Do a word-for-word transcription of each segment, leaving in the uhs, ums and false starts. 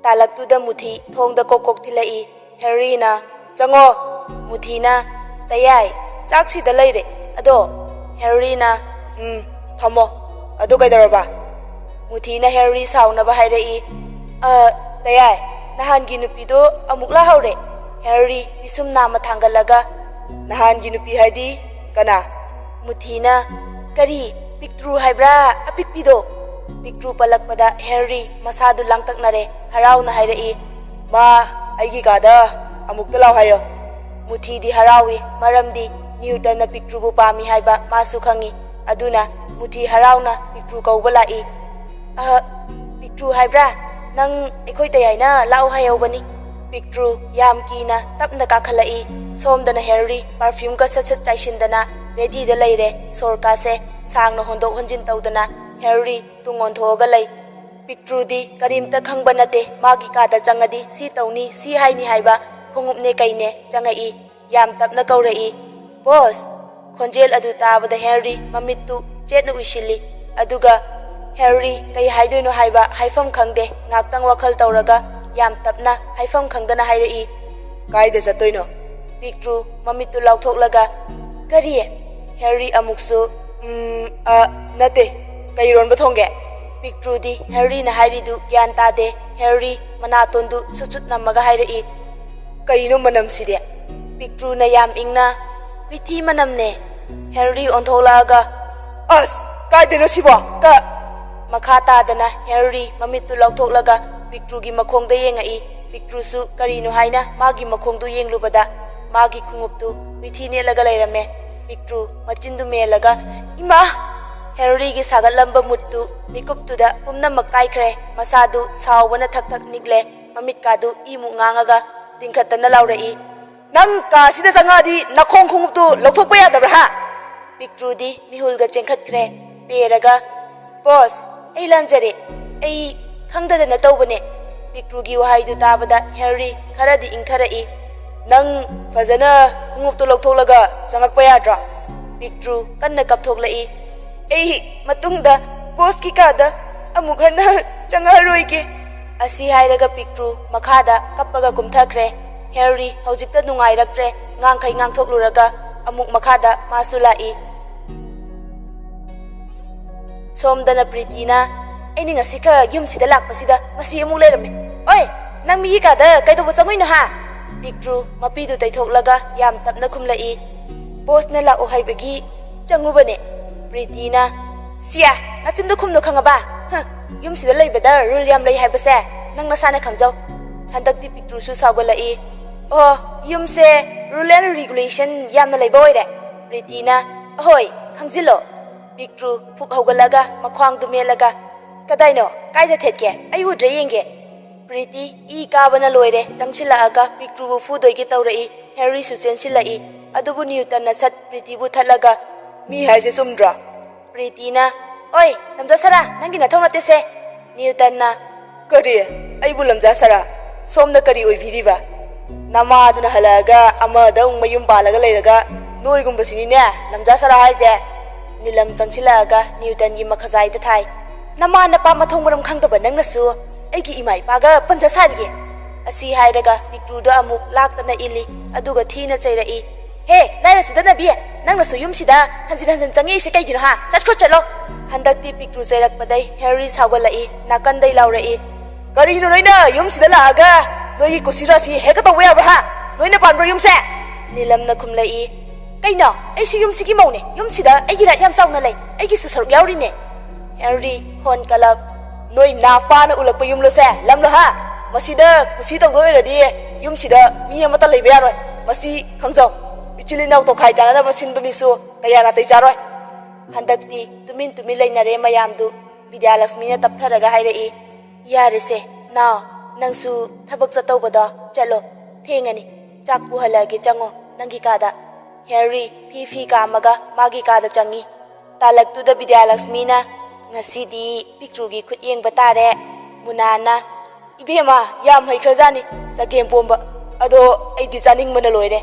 ꯇꯥꯂꯛꯇꯨꯗ ꯃꯨꯊꯤ ꯊꯣꯡꯗ ꯀꯣꯛ ꯀꯣꯛ ꯊꯤꯜꯂꯛꯏ꯫ ꯍꯦꯅꯔꯤꯅ, "ꯆꯪꯉꯣ!" ꯃꯨꯊꯤꯅ, "ꯇꯌꯥꯏ, ꯆꯥꯛꯁꯤꯗ ꯂꯩꯔꯦ ꯑꯗꯣ!" ꯍꯦꯅꯔꯤꯅ, "ꯎꯝ, ꯐꯝꯃꯣ꯫ ꯑꯗꯨ ꯀꯩꯗꯧꯔꯕ?" ꯃꯨꯊꯤꯅ ꯍꯦꯅꯔꯤ ꯁꯥꯎꯅꯕ ꯍꯥꯏꯔꯛꯏ꯫ "ꯑ, ꯇꯌꯥꯏ, ꯅꯍꯥꯟꯒꯤ ꯅꯨꯄꯤꯗꯣ ꯑꯃꯨꯛ ꯂꯥꯛꯍꯧꯔꯦ!" ꯍꯦꯅꯔꯤ ꯄꯤꯁꯨꯝ ꯅꯥꯝꯃ ꯊꯥꯡꯒꯠꯂꯒ, "ꯅꯍꯥꯟꯒꯤ ꯅꯨꯄꯤ ꯍꯥꯏꯗꯤ ꯀꯅꯥ?" ꯃꯨꯊꯤꯅ, "ꯀꯔꯤ, ꯄꯤꯛꯇ꯭ꯔꯨ ꯍꯥꯏꯕ꯭ꯔꯥ, ꯑꯄꯤꯛꯄꯤꯗꯣ?" ꯄꯤꯛꯇ꯭ꯔꯨ ꯄꯜꯂꯛꯄꯗ ꯍꯦꯅꯔꯤ ꯃꯁꯥꯗꯨ ꯂꯥꯡꯇꯛꯅꯔꯦ ꯍꯔꯥꯎꯅ ꯍꯥꯏꯔꯛꯏ꯫ "ꯃꯥ ꯑꯩꯒꯤ ꯀꯥꯗ ꯑꯃꯨꯛꯇ ꯂꯥꯛꯑꯣ ꯍꯥꯏꯌꯣ꯫" ꯃꯨꯊꯤꯗꯤ ꯍꯔꯥꯎꯏ, ꯃꯔꯝꯗꯤ ꯅ꯭ꯌꯨꯇꯟꯅ ꯄꯤꯛꯇ꯭ꯔꯨꯕꯨ ꯄꯥꯝꯃꯤ ꯍꯥꯏꯕ ꯃꯥꯁꯨ ꯈꯪꯏ꯫ ꯑꯗꯨꯅ ꯃꯨꯊꯤ ꯍꯔꯥꯎꯅ ꯄꯤꯛꯇ꯭ꯔꯨ ꯀꯧꯕ ꯂꯥꯛꯏ꯫ "ꯑ, ꯄꯤꯛꯇ꯭ꯔꯨ ꯍꯥꯏꯕ꯭ꯔꯥ? ꯅꯪ ꯑꯩꯈꯣꯏ ꯇꯌꯥꯏꯅ ꯂꯥꯛꯑꯣ ꯍꯥꯏꯍꯧꯕꯅꯤ꯫" ꯄꯤꯛꯇ꯭ꯔꯨ ꯌꯥꯝ ꯀꯤꯅ ꯇꯞꯅ ꯀꯥꯈꯠꯂꯛꯏ꯫ ꯁꯣꯝꯗꯅ ꯍꯦꯅꯔꯤ ꯄꯔꯐ꯭ꯌꯨꯝꯒ ꯁꯠ ꯁꯠ ꯆꯥꯏꯁꯤꯟꯗꯅ ꯔꯦꯗꯤꯗ ꯂꯩꯔꯦ꯫ ꯁꯣꯔꯀꯥꯁꯦ ꯁꯥꯡꯅ ꯍꯣꯟꯗꯣꯛ ꯍꯣꯟꯖꯤꯟ ꯇꯧꯗꯅ ꯍꯦꯅꯔꯤ ꯇꯨꯡ ꯑꯣꯟꯊꯣꯛꯑꯒ ꯂꯩ꯫ ꯄꯤꯛꯇ꯭ꯔꯨꯗꯤ ꯀꯔꯤꯝꯇ ꯈꯪꯕ ꯅꯠꯇꯦ꯫ ꯃꯥꯒꯤ ꯀꯥꯗ ꯆꯪꯉꯗꯤ ꯁꯤ ꯇꯧꯅꯤ, ꯁꯤ ꯍꯥꯏꯅꯤ ꯍꯥꯏꯕ ꯈꯣꯡꯎꯞꯅꯦ ꯀꯩꯅꯦ ꯆꯪꯉꯛꯏ꯫ ꯌꯥꯝ ꯇꯞꯅ ꯀꯧꯔꯛꯏ, "ꯕꯣꯁ!" ꯈꯣꯟꯖꯦꯜ ꯑꯗꯨ ꯇꯥꯕꯗ ꯍꯦꯅꯔꯤ ꯃꯃꯤꯠꯇꯨ ꯆꯦꯠꯅ ꯎꯏꯁꯤꯜꯂꯤ꯫ ꯑꯗꯨꯒ ꯍꯦꯅꯔꯤ ꯀꯩ ꯍꯥꯏꯗꯣꯏꯅꯣ ꯍꯥꯏꯕ ꯍꯥꯏꯐꯝ ꯈꯪꯗꯦ꯫ ꯉꯥꯛꯇꯪ ꯋꯥꯈꯜ ꯇꯧꯔꯒ ꯌꯥꯝ ꯇꯞꯅ ꯍꯥꯏꯐꯝ ꯈꯪꯗꯅ ꯍꯥꯏꯔꯛꯏ, "ꯀꯥꯏꯗ ꯆꯠꯇꯣꯏꯅꯣ?" ꯄꯤꯛꯇ꯭ꯔꯨ ꯃꯃꯤꯠꯇꯨ ꯂꯥꯎꯊꯣꯛꯂꯒ, "ꯀꯔꯤ?" ꯍꯦꯅꯔꯤ ꯑꯃꯨꯛꯁꯨ, "ꯎꯝ, ꯑ, ꯅꯠꯇꯦ, ꯀꯩ ꯏꯔꯣꯟꯕ ꯊꯣꯡꯒꯦ?" ꯄꯤꯛꯇ꯭ꯔꯨꯗꯤ ꯍꯦꯅꯔꯤꯅ ꯍꯥꯏꯔꯤꯗꯨ ꯒ꯭ꯌꯥꯟ ꯇꯥꯗꯦ꯫ ꯍꯦꯅꯔꯤ ꯃꯅꯥꯇꯣꯟꯗꯨ ꯁꯨꯠ ꯁꯨꯠ ꯅꯝꯃꯒ ꯍꯥꯏꯔꯛꯏ, "ꯀꯩꯅꯣ ꯃꯅꯝꯁꯤꯗꯤ?" ꯄꯤꯛꯇ꯭ꯔꯨꯅ ꯌꯥꯝ ꯏꯪꯅ, "ꯍꯨꯏꯊꯤ ꯃꯅꯝꯅꯦ꯫" ꯍꯦꯅꯔꯤ ꯑꯣꯟꯊꯣꯛꯂꯛꯑꯒ, "ꯑꯁ, ꯀꯥꯏꯗꯅꯣ ꯁꯤꯕꯣ? ꯀ-" ꯃꯈꯥ ꯇꯥꯗꯅ ꯍꯦꯅꯔꯤ ꯃꯃꯤꯠꯇꯨ ꯂꯥꯎꯊꯣꯛꯂꯒ ꯄꯤꯛꯇ꯭ꯔꯨꯒꯤ ꯃꯈꯣꯡꯗ ꯌꯦꯡꯉꯛꯏ꯫ ꯄꯤꯛꯇ꯭ꯔꯨꯁꯨ ꯀꯔꯤꯅꯣ ꯍꯥꯏꯅ ꯃꯥꯒꯤ ꯃꯈꯣꯡꯗꯨ ꯌꯦꯡꯂꯨꯕꯗ ꯃꯥꯒꯤ ꯈꯣꯡꯎꯞꯇꯨ ꯍꯨꯏꯊꯤ ꯅꯦꯠꯂꯒ ꯂꯩꯔꯝꯃꯦ꯫ ꯄꯤꯛꯇ꯭ꯔꯨ ꯃꯆꯤꯟꯗꯨ ꯃꯦꯜꯂꯒ, "ꯏꯃꯥ!" ꯍꯦꯅꯔꯤꯒꯤ ꯁꯥꯒꯠꯂꯝꯕ ꯃꯨꯠꯇꯨ ꯃꯤꯀꯨꯞꯇꯨꯗ ꯄꯨꯝꯅꯃꯛ ꯀꯥꯏꯈ꯭ꯔꯦ꯫ ꯃꯁꯥꯗꯨ ꯁꯥꯎꯕꯅ ꯊꯛ ꯊꯛ ꯅꯤꯛꯂꯦ꯫ ꯃꯃꯤꯠꯀꯥꯗꯨ ꯏꯃꯨꯛ ꯉꯥꯡꯉꯒ ꯇꯤꯡꯈꯠꯇꯅ ꯂꯥꯎꯔꯛꯏ, "ꯅꯪ ꯀꯥꯁꯤꯗ ꯆꯪꯉꯛꯑꯗꯤ ꯅꯈꯣꯡ ꯈꯣꯡꯎꯞꯇꯨ ꯂꯧꯊꯣꯛꯄ ꯌꯥꯗꯕ꯭ꯔꯥ, ꯍꯥ?" ꯄꯤꯛꯇ꯭ꯔꯨꯗꯤ ꯃꯤꯍꯨꯜꯒ ꯆꯦꯟꯈꯠꯈ꯭ꯔꯦ꯫ ꯄꯦꯔꯒ, "ꯕꯣꯁ, ꯑꯩ ꯂꯥꯟꯖꯔꯦ꯫ ꯑꯩ ꯈꯪꯗꯗꯅ ꯇꯧꯕꯅꯦ꯫" ꯄꯤꯛꯇ꯭ꯔꯨꯒꯤ ꯋꯥꯍꯩꯗꯨ ꯇꯥꯕꯗ ꯍꯦꯅꯔꯤ ꯈꯔꯗꯤ ꯏꯪꯊꯔꯛꯏ꯫ "ꯅꯪ ꯐꯖꯅ ꯈꯣꯡꯎꯞꯇꯨ ꯂꯧꯊꯣꯛꯂꯒ ꯆꯪꯉꯛꯄ ꯌꯥꯗ꯭ꯔꯣ?" ꯄꯤꯛꯇ꯭ꯔꯨ ꯀꯟꯅ ꯀꯞꯊꯣꯛꯂꯛꯏ꯫ "ꯑꯩ ꯃꯇꯨꯡꯗ ꯕꯣꯁꯀꯤ ꯀꯥꯗ ꯑꯃꯨꯛ ꯍꯟꯅ ꯆꯪꯉꯛꯑꯔꯣꯏꯒꯦ꯫" ꯑꯁꯤ ꯍꯥꯏꯔꯒ ꯄꯤꯛꯇ꯭ꯔꯨ ꯃꯈꯥꯗ ꯀꯞꯄꯒ ꯀꯨꯝꯊꯈ꯭ꯔꯦ꯫ ꯍꯦꯅꯔꯤ ꯍꯧꯖꯤꯛꯇ ꯅꯨꯡꯉꯥꯏꯔꯛꯇ꯭ꯔꯦ꯫ ꯉꯥꯡꯈꯩ ꯉꯥꯡꯊꯣꯛꯂꯨꯔꯒ ꯑꯃꯨꯛ ꯃꯈꯥꯗ ꯃꯥꯁꯨ ꯂꯥꯛꯏ꯫ ꯁꯣꯝꯗꯅ ꯄ꯭ꯔꯤꯇꯤꯅ, "ꯑꯩꯅ ꯉꯁꯤꯈꯛ ꯌꯨꯝꯁꯤꯗ ꯂꯥꯛꯄꯁꯤꯗ ꯃꯁꯤ ꯑꯃꯨꯛ ꯂꯩꯔꯝꯃꯦ꯫ ꯑꯣꯏ, ꯅꯪ ꯃꯤꯒꯤ ꯀꯥꯗ ꯀꯩꯗꯧꯕ ꯆꯪꯉꯨꯏꯅꯣ ꯍꯥ?" ꯄꯤꯛꯇ꯭ꯔꯨ ꯃꯄꯤꯗꯨ ꯇꯩꯊꯣꯛꯂꯒ ꯌꯥꯝ ꯇꯞꯅ ꯈꯨꯝꯂꯛꯏ꯫ "ꯕꯣꯁꯅ ꯂꯥꯛꯑꯣ ꯍꯥꯏꯕꯒꯤ ꯆꯪꯉꯨꯕꯅꯦ꯫" ꯄ꯭ꯔꯤꯇꯤꯅ, "ꯁꯤꯌꯥ, ꯅꯆꯤꯟꯗꯣ ꯈꯨꯝꯅꯣ ꯈꯪꯉꯕ? ꯍ, ꯌꯨꯝꯁꯤꯗ ꯂꯩꯕꯗ ꯔꯨꯜ ꯌꯥꯝ ꯂꯩ ꯍꯥꯏꯕꯁꯦ ꯅꯪ ꯅꯁꯥꯅ ꯈꯪꯖꯧ꯫" ꯍꯟꯗꯛꯇꯤ ꯄꯤꯛꯇ꯭ꯔꯨꯁꯨ ꯁꯥꯎꯒꯠꯂꯛꯏ꯫ "ꯑꯣ, ꯌꯨꯝꯁꯦ ꯔꯨꯜ ꯑꯦꯟ ꯔꯤꯒꯨꯂꯦꯁꯟ ꯌꯥꯝꯅ ꯂꯩꯕ ꯑꯣꯏꯔꯦ꯫" ꯄ꯭ꯔꯤꯇꯤꯅ, "ꯑꯍꯣꯏ, ꯈꯪꯖꯤꯜꯂꯣ꯫" ꯄꯤꯛꯇ꯭ꯔꯨ ꯐꯨꯛ ꯍꯧꯒꯠꯂꯒ ꯃꯈ꯭ꯋꯥꯡꯗꯨ ꯃꯦꯠꯂꯒ, "ꯀꯗꯥꯏꯅꯣ? ꯀꯥꯏꯗ ꯊꯦꯠꯀꯦ? ꯑꯩ ꯎꯗ꯭ꯔꯦ, ꯌꯦꯡꯒꯦ꯫" ꯄ꯭ꯔꯤꯇꯤ ꯏ ꯀꯥꯕꯅ ꯂꯣꯏꯔꯦ꯫ ꯆꯪꯁꯤꯜꯂꯛꯑꯒ ꯄꯤꯛꯇ꯭ꯔꯨꯕꯨ ꯐꯨꯗꯣꯏꯒꯦ ꯇꯧꯔꯛꯏ꯫ ꯍꯦꯅꯔꯤꯁꯨ ꯆꯦꯟꯁꯤꯜꯂꯛꯏ꯫ ꯑꯗꯨꯕꯨ ꯅ꯭ꯌꯨꯇꯟꯅ ꯁꯠ ꯄ꯭ꯔꯤꯇꯤꯕꯨ ꯊꯠꯂꯒ, "ꯃꯤ ꯍꯥꯏꯁꯦ ꯆꯨꯝꯗ꯭ꯔꯣ?" ꯄ꯭ꯔꯤꯇꯤꯅ, "ꯑꯣꯏ, ꯂꯝꯖꯥ ꯁꯥꯔꯥ, ꯅꯪꯒꯤ ꯅꯊꯧ ꯅꯠꯇꯦꯁꯦ꯫" ꯅ꯭ꯌꯨꯇꯟꯅ, "ꯀꯔꯤ? ꯑꯩꯕꯨ ꯂꯝꯖꯥ ꯁꯥꯔꯥ? ꯁꯣꯝꯅ ꯀꯔꯤ ꯑꯣꯏꯕꯤꯔꯤꯕ? ꯅꯃꯥꯗꯨꯅ ꯍꯜꯂꯛꯑꯒ ꯑꯃꯗ ꯑꯃꯨꯛ ꯃꯌꯨꯝ ꯄꯥꯜꯂꯒ ꯂꯩꯔꯒ ꯅꯣꯏꯒꯨꯝꯕꯁꯤꯅꯤꯅꯦ ꯂꯝꯖꯥ ꯁꯥꯔꯥ ꯍꯥꯏꯁꯦ?" ꯅꯤꯂꯝ ꯆꯪꯁꯤꯜꯂꯛꯑꯒ ꯅ꯭ꯌꯨꯇꯟꯒꯤ ꯃꯈꯖꯥꯏꯗ ꯊꯥꯏ꯫ "ꯅꯃꯥ ꯅꯄꯥ ꯃꯊꯧ ꯃꯔꯝ ꯈꯪꯗꯕ ꯅꯪꯅꯁꯨ ꯑꯩꯒꯤ ꯏꯃꯥ ꯏꯄꯥꯒ ꯄꯟꯖ ꯁꯥꯔꯤꯌꯦ?" ꯑꯁꯤ ꯍꯥꯏꯔꯒ ꯄꯤꯛꯇ꯭ꯔꯨꯗ ꯑꯃꯨꯛ ꯂꯥꯛꯇꯅ ꯏꯜꯂꯤ, ꯑꯗꯨꯒ ꯊꯤꯅ ꯆꯩꯔꯛꯏ꯫ "ꯍꯦ, ꯂꯥꯏꯔ ꯆꯨꯗꯅꯕꯤ, ꯅꯪꯅꯁꯨ ꯌꯨꯝꯁꯤꯗ ꯍꯟꯖꯤꯟ ꯍꯟꯖꯤꯟ ꯆꯪꯉꯛꯏꯁꯦ ꯀꯩꯒꯤꯅꯣ ꯍꯥ? ꯆꯠꯈ꯭ꯔꯣ, ꯆꯠꯂꯣ!" ꯍꯟꯗꯛꯇꯤ ꯄꯤꯛꯇ꯭ꯔꯨ ꯆꯩꯔꯛꯄꯗꯩ ꯍꯦꯅꯔꯤ ꯁꯥꯎꯒꯠꯂꯛꯏ, ꯅꯥꯀꯟꯗꯩ ꯂꯥꯎꯔꯛꯏ꯫ "ꯀꯔꯤꯅꯣ ꯅꯣꯏꯅ ꯌꯨꯝꯁꯤꯗ ꯂꯥꯛꯑꯒ ꯅꯣꯏꯒꯤ ꯀꯨꯁꯤ ꯔꯥꯁꯤ ꯍꯦꯛꯇ ꯇꯧꯕ ꯌꯥꯕ꯭ꯔꯥ ꯍꯥ? ꯅꯣꯏꯅ ꯄꯥꯟꯕ꯭ꯔꯣ ꯌꯨꯝꯁꯦ?" ꯅꯤꯂꯝꯅ ꯈꯨꯝꯂꯛꯏ꯫ "ꯀꯩꯅꯣ? ꯑꯩꯁꯨ ꯌꯨꯝꯁꯤꯒꯤ ꯃꯧꯅꯦ꯫ ꯌꯨꯝꯁꯤꯗ ꯑꯩꯒꯤ ꯔꯥꯏꯠ ꯌꯥꯝ ꯆꯥꯎꯅ ꯂꯩ꯫ ꯑꯩꯒꯤꯁꯨ ꯁꯔꯨꯛ ꯌꯥꯎꯔꯤꯅꯦ꯫" ꯍꯦꯅꯔꯤ ꯈꯣꯟ ꯀꯂꯞ꯫ "ꯅꯣꯏ ꯅꯥꯄꯥꯅ ꯎꯠꯂꯛꯄ ꯌꯨꯝꯂꯣꯁꯦ, ꯂꯝꯂꯣ ꯍꯥ? ꯃꯁꯤꯗ ꯀꯨꯁꯤ ꯇꯧꯗꯣꯏ ꯑꯣꯏꯔꯗꯤ ꯌꯨꯝꯁꯤꯗ ꯃꯤ ꯑꯃꯠꯇ ꯂꯩꯕ ꯌꯥꯔꯣꯏ꯫ ꯃꯁꯤ ꯈꯪꯖꯧ꯫ ꯏꯆꯤꯜ ꯏꯅꯥꯎ ꯇꯣꯈꯥꯏ ꯇꯥꯅꯅꯕ ꯁꯤꯟꯕ ꯃꯤꯁꯨ ꯀꯌꯥ ꯅꯥꯇꯩ ꯆꯥꯔꯣꯏ꯫" ꯍꯟꯗꯛꯇꯤ ꯇꯨꯃꯤꯟ ꯇꯨꯃꯤꯟ ꯂꯩꯅꯔꯦ ꯃꯌꯥꯝꯗꯨ꯫ ꯕꯤꯗ꯭ꯌꯥꯂꯛꯁꯃꯤꯅ ꯇꯞꯊꯔꯒ ꯍꯥꯏꯔꯛꯏ, "ꯌꯥꯔꯦꯁꯦ, ꯅꯥꯎ, ꯅꯪꯁꯨ ꯊꯕꯛ ꯆꯠꯇꯧꯕꯗꯣ ꯆꯠꯂꯣ꯫ ꯊꯦꯡꯉꯅꯤ꯫ ꯆꯥꯛ ꯄꯨꯍꯜꯂꯛꯑꯒꯦ, ꯆꯪꯉꯣ ꯅꯪꯒꯤ ꯀꯥꯗ꯫" ꯍꯦꯅꯔꯤ ꯐꯤ ꯐꯤ ꯀꯥꯝꯃꯒ ꯃꯥꯒꯤ ꯀꯥꯗ ꯆꯪꯉꯤ꯫ ꯇꯥꯂꯛꯇꯨꯗ ꯕꯤꯗ꯭ꯌꯥꯂꯛꯁꯃꯤꯅ, "ꯉꯁꯤꯗꯤ ꯄꯤꯛꯇ꯭ꯔꯨꯒꯤ ꯈꯨꯠ ꯌꯦꯡꯕ ꯇꯥꯔꯦ꯫" ꯃꯨꯅꯥꯅ, "ꯏꯕꯦꯝꯃ, ꯌꯥꯝ ꯍꯩꯈ꯭ꯔꯖꯥꯠꯅꯤ ꯆꯒꯦꯝ ꯄꯣꯝꯕ꯫ ꯑꯗꯣ ꯑꯩꯗꯤ ꯆꯥꯅꯤꯡꯕꯅ ꯂꯣꯏꯔꯦ꯫"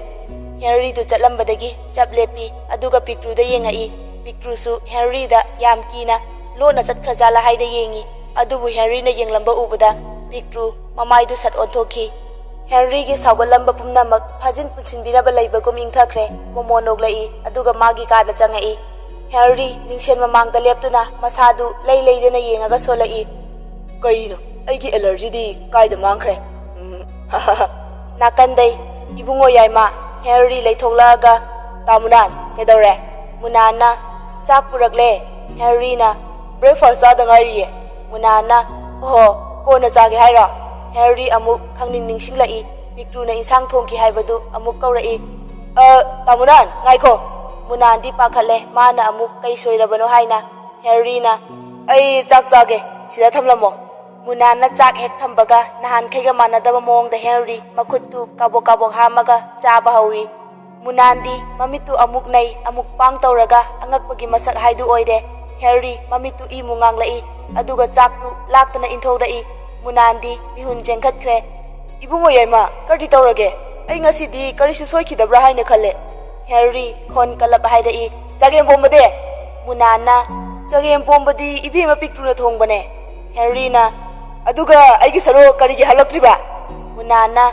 ꯍꯦꯅꯔꯤꯗꯨ ꯆꯠꯂꯝꯕꯗꯒꯤ ꯆꯞ ꯂꯦꯞꯄꯤ, ꯑꯗꯨꯒ ꯄꯤꯛꯇ꯭ꯔꯨꯗ ꯌꯦꯡꯉꯛꯏ꯫ ꯄꯤꯛꯇ꯭ꯔꯨꯁꯨ ꯍꯦꯅꯔꯤꯗ ꯌꯥꯝ ꯀꯤꯅ ꯂꯣꯟꯅ ꯆꯠꯈ꯭ꯔꯖꯥꯠꯂꯥ ꯍꯥꯏꯅ ꯌꯦꯡꯉꯤ꯫ ꯑꯗꯨꯕꯨ ꯍꯦꯅꯔꯤꯅ ꯌꯦꯡꯂꯝꯕ ꯎꯕꯗ ꯄꯤꯛꯇ꯭ꯔꯨ ꯃꯃꯥꯏꯗꯨ ꯁꯠ ꯑꯣꯟꯊꯣꯛꯈꯤ꯫ ꯍꯦꯅꯔꯤꯒꯤ ꯁꯥꯎꯒꯠꯂꯝꯕ ꯄꯨꯝꯅꯃꯛ ꯐꯥꯖꯤꯟ ꯄꯨꯟꯁꯤꯟꯕꯤꯅꯕ ꯂꯩꯕꯒꯨꯝ ꯏꯪꯊꯈ꯭ꯔꯦ꯫ ꯃꯣꯃꯣ ꯅꯣꯛꯂꯛꯏ, ꯑꯗꯨꯒ ꯃꯥꯒꯤ ꯀꯥꯗ ꯆꯪꯉꯛꯏ꯫ ꯍꯦꯅꯔꯤ ꯃꯤꯡꯁꯦꯜ ꯃꯃꯥꯡꯗ ꯂꯦꯞꯇꯨꯅ ꯃꯁꯥꯗꯨ ꯂꯩ ꯂꯩꯗꯅ ꯌꯦꯡꯉꯒ ꯁꯣꯜꯂꯛꯏ꯫ "ꯀꯩꯅꯣ, ꯑꯩꯒꯤ ꯑꯦꯂꯔꯖꯤꯗꯤ ꯀꯥꯏꯗ ꯃꯥꯡꯈ꯭ꯔꯦ?" ꯎꯝ, ꯅꯥꯀꯟꯗꯩ, "ꯏꯕꯨꯡꯉꯣ ꯌꯥꯏꯃ", ꯍꯦꯅꯔꯤ ꯂꯩꯊꯣꯛꯂꯛꯑꯒ, "ꯇꯥ ꯃꯨꯅꯥꯟ, ꯀꯩꯗꯧꯔꯦ?" ꯃꯨꯅꯥꯟꯅ, "ꯆꯥꯛ ꯄꯨꯔꯛꯂꯦ"꯫ ꯍꯦꯅꯔꯤꯅ, "ꯕ꯭ꯔꯦꯛꯐꯥꯁ ꯆꯥꯗ ꯉꯥꯏꯔꯤꯌꯦ"꯫ ꯃꯨꯅꯥꯟꯅ, "ꯑꯣꯍꯣ, ꯀꯣꯟꯅ ꯆꯥꯒꯦ ꯍꯥꯏꯔꯣ?" ꯍꯦꯅꯔꯤ ꯑꯃꯨꯛ ꯈꯪꯅꯤꯡ ꯅꯤꯡꯁꯤꯡꯂꯛꯏ꯫ ꯄꯤꯛꯇ꯭ꯔꯨꯅ ꯏꯟꯁꯥꯡ ꯊꯣꯡꯈꯤ ꯍꯥꯏꯕꯗꯨ ꯑꯃꯨꯛ ꯀꯧꯔꯛꯏ꯫ "ꯑ, ꯇꯥ ꯃꯨꯅꯥꯟ, ꯉꯥꯏꯈꯣ!" ꯃꯨꯅꯥꯟꯗꯤ ꯄꯥꯈꯠꯂꯦ꯫ ꯃꯥꯅ ꯑꯃꯨꯛ ꯀꯩ ꯁꯣꯏꯔꯕꯅꯣ ꯍꯥꯏꯅ꯫ ꯍꯦꯅꯔꯤꯅ, "ꯑꯩ ꯆꯥꯛ ꯆꯥꯒꯦ, ꯁꯤꯗ ꯊꯝꯂꯝꯃꯣ"꯫ ꯃꯨꯅꯥꯟꯅ ꯆꯥꯛ ꯍꯦꯛ ꯊꯝꯕꯒ ꯅꯍꯥꯟꯈꯩꯒ ꯃꯥꯟꯅꯗꯕ ꯃꯑꯣꯡꯗ ꯍꯦꯅꯔꯤ ꯃꯈꯨꯠꯇꯨ ꯀꯥꯕꯣꯛ ꯀꯥꯕꯣꯛ ꯍꯥꯝꯃꯒ ꯆꯥꯕ ꯍꯧꯏ꯫ ꯃꯨꯅꯥꯟꯗꯤ ꯃꯃꯤꯠꯇꯨ ꯑꯃꯨꯛ ꯅꯩ, ꯑꯃꯨꯛ ꯄꯥꯡ ꯇꯧꯔꯒ ꯑꯉꯛꯄꯒꯤ ꯃꯁꯛ ꯍꯥꯏꯗꯨ ꯑꯣꯏꯔꯦ꯫ ꯍꯦꯅꯔꯤ ꯃꯃꯤꯠꯇꯨ ꯏꯃꯨ ꯉꯥꯡꯂꯛꯏ, ꯑꯗꯨꯒ ꯆꯥꯛꯇꯨ ꯂꯥꯛꯇꯅ ꯏꯟꯊꯣꯛꯂꯛꯏ꯫ ꯃꯨꯅꯥꯟꯗꯤ ꯃꯤꯍꯨꯟ ꯆꯦꯟꯈꯠꯈ꯭ꯔꯦ꯫ "ꯏꯕꯨꯡꯉꯣ ꯌꯥꯏꯃ, ꯀꯔꯤ ꯇꯧꯔꯒꯦ? ꯑꯩ ꯉꯁꯤꯗꯤ ꯀꯔꯤꯁꯨ ꯁꯣꯏꯈꯤꯗꯕ꯭ꯔꯥ ꯍꯥꯏꯅ ꯈꯜꯂꯦ"꯫ ꯍꯦꯅꯔꯤ ꯈꯣꯟ ꯀꯜꯂꯞ ꯍꯥꯏꯔꯛꯏ, "ꯆꯒꯦꯝ ꯄꯣꯝꯕꯗꯤ?" ꯃꯨꯅꯥꯟꯅ, "ꯆꯒꯦꯝ ꯄꯣꯝꯕꯗꯤ ꯏꯕꯦꯝꯃ ꯄꯤꯛꯇ꯭ꯔꯨꯅ ꯊꯣꯡꯕꯅꯦ"꯫ ꯍꯦꯅꯔꯤꯅ, "ꯑꯗꯨꯒ ꯑꯩꯒꯤ ꯁꯔꯨꯛ ꯀꯔꯤꯒꯤ ꯍꯜꯂꯛꯇ꯭ꯔꯤꯕ?" ꯃꯨꯅꯥꯟꯅ,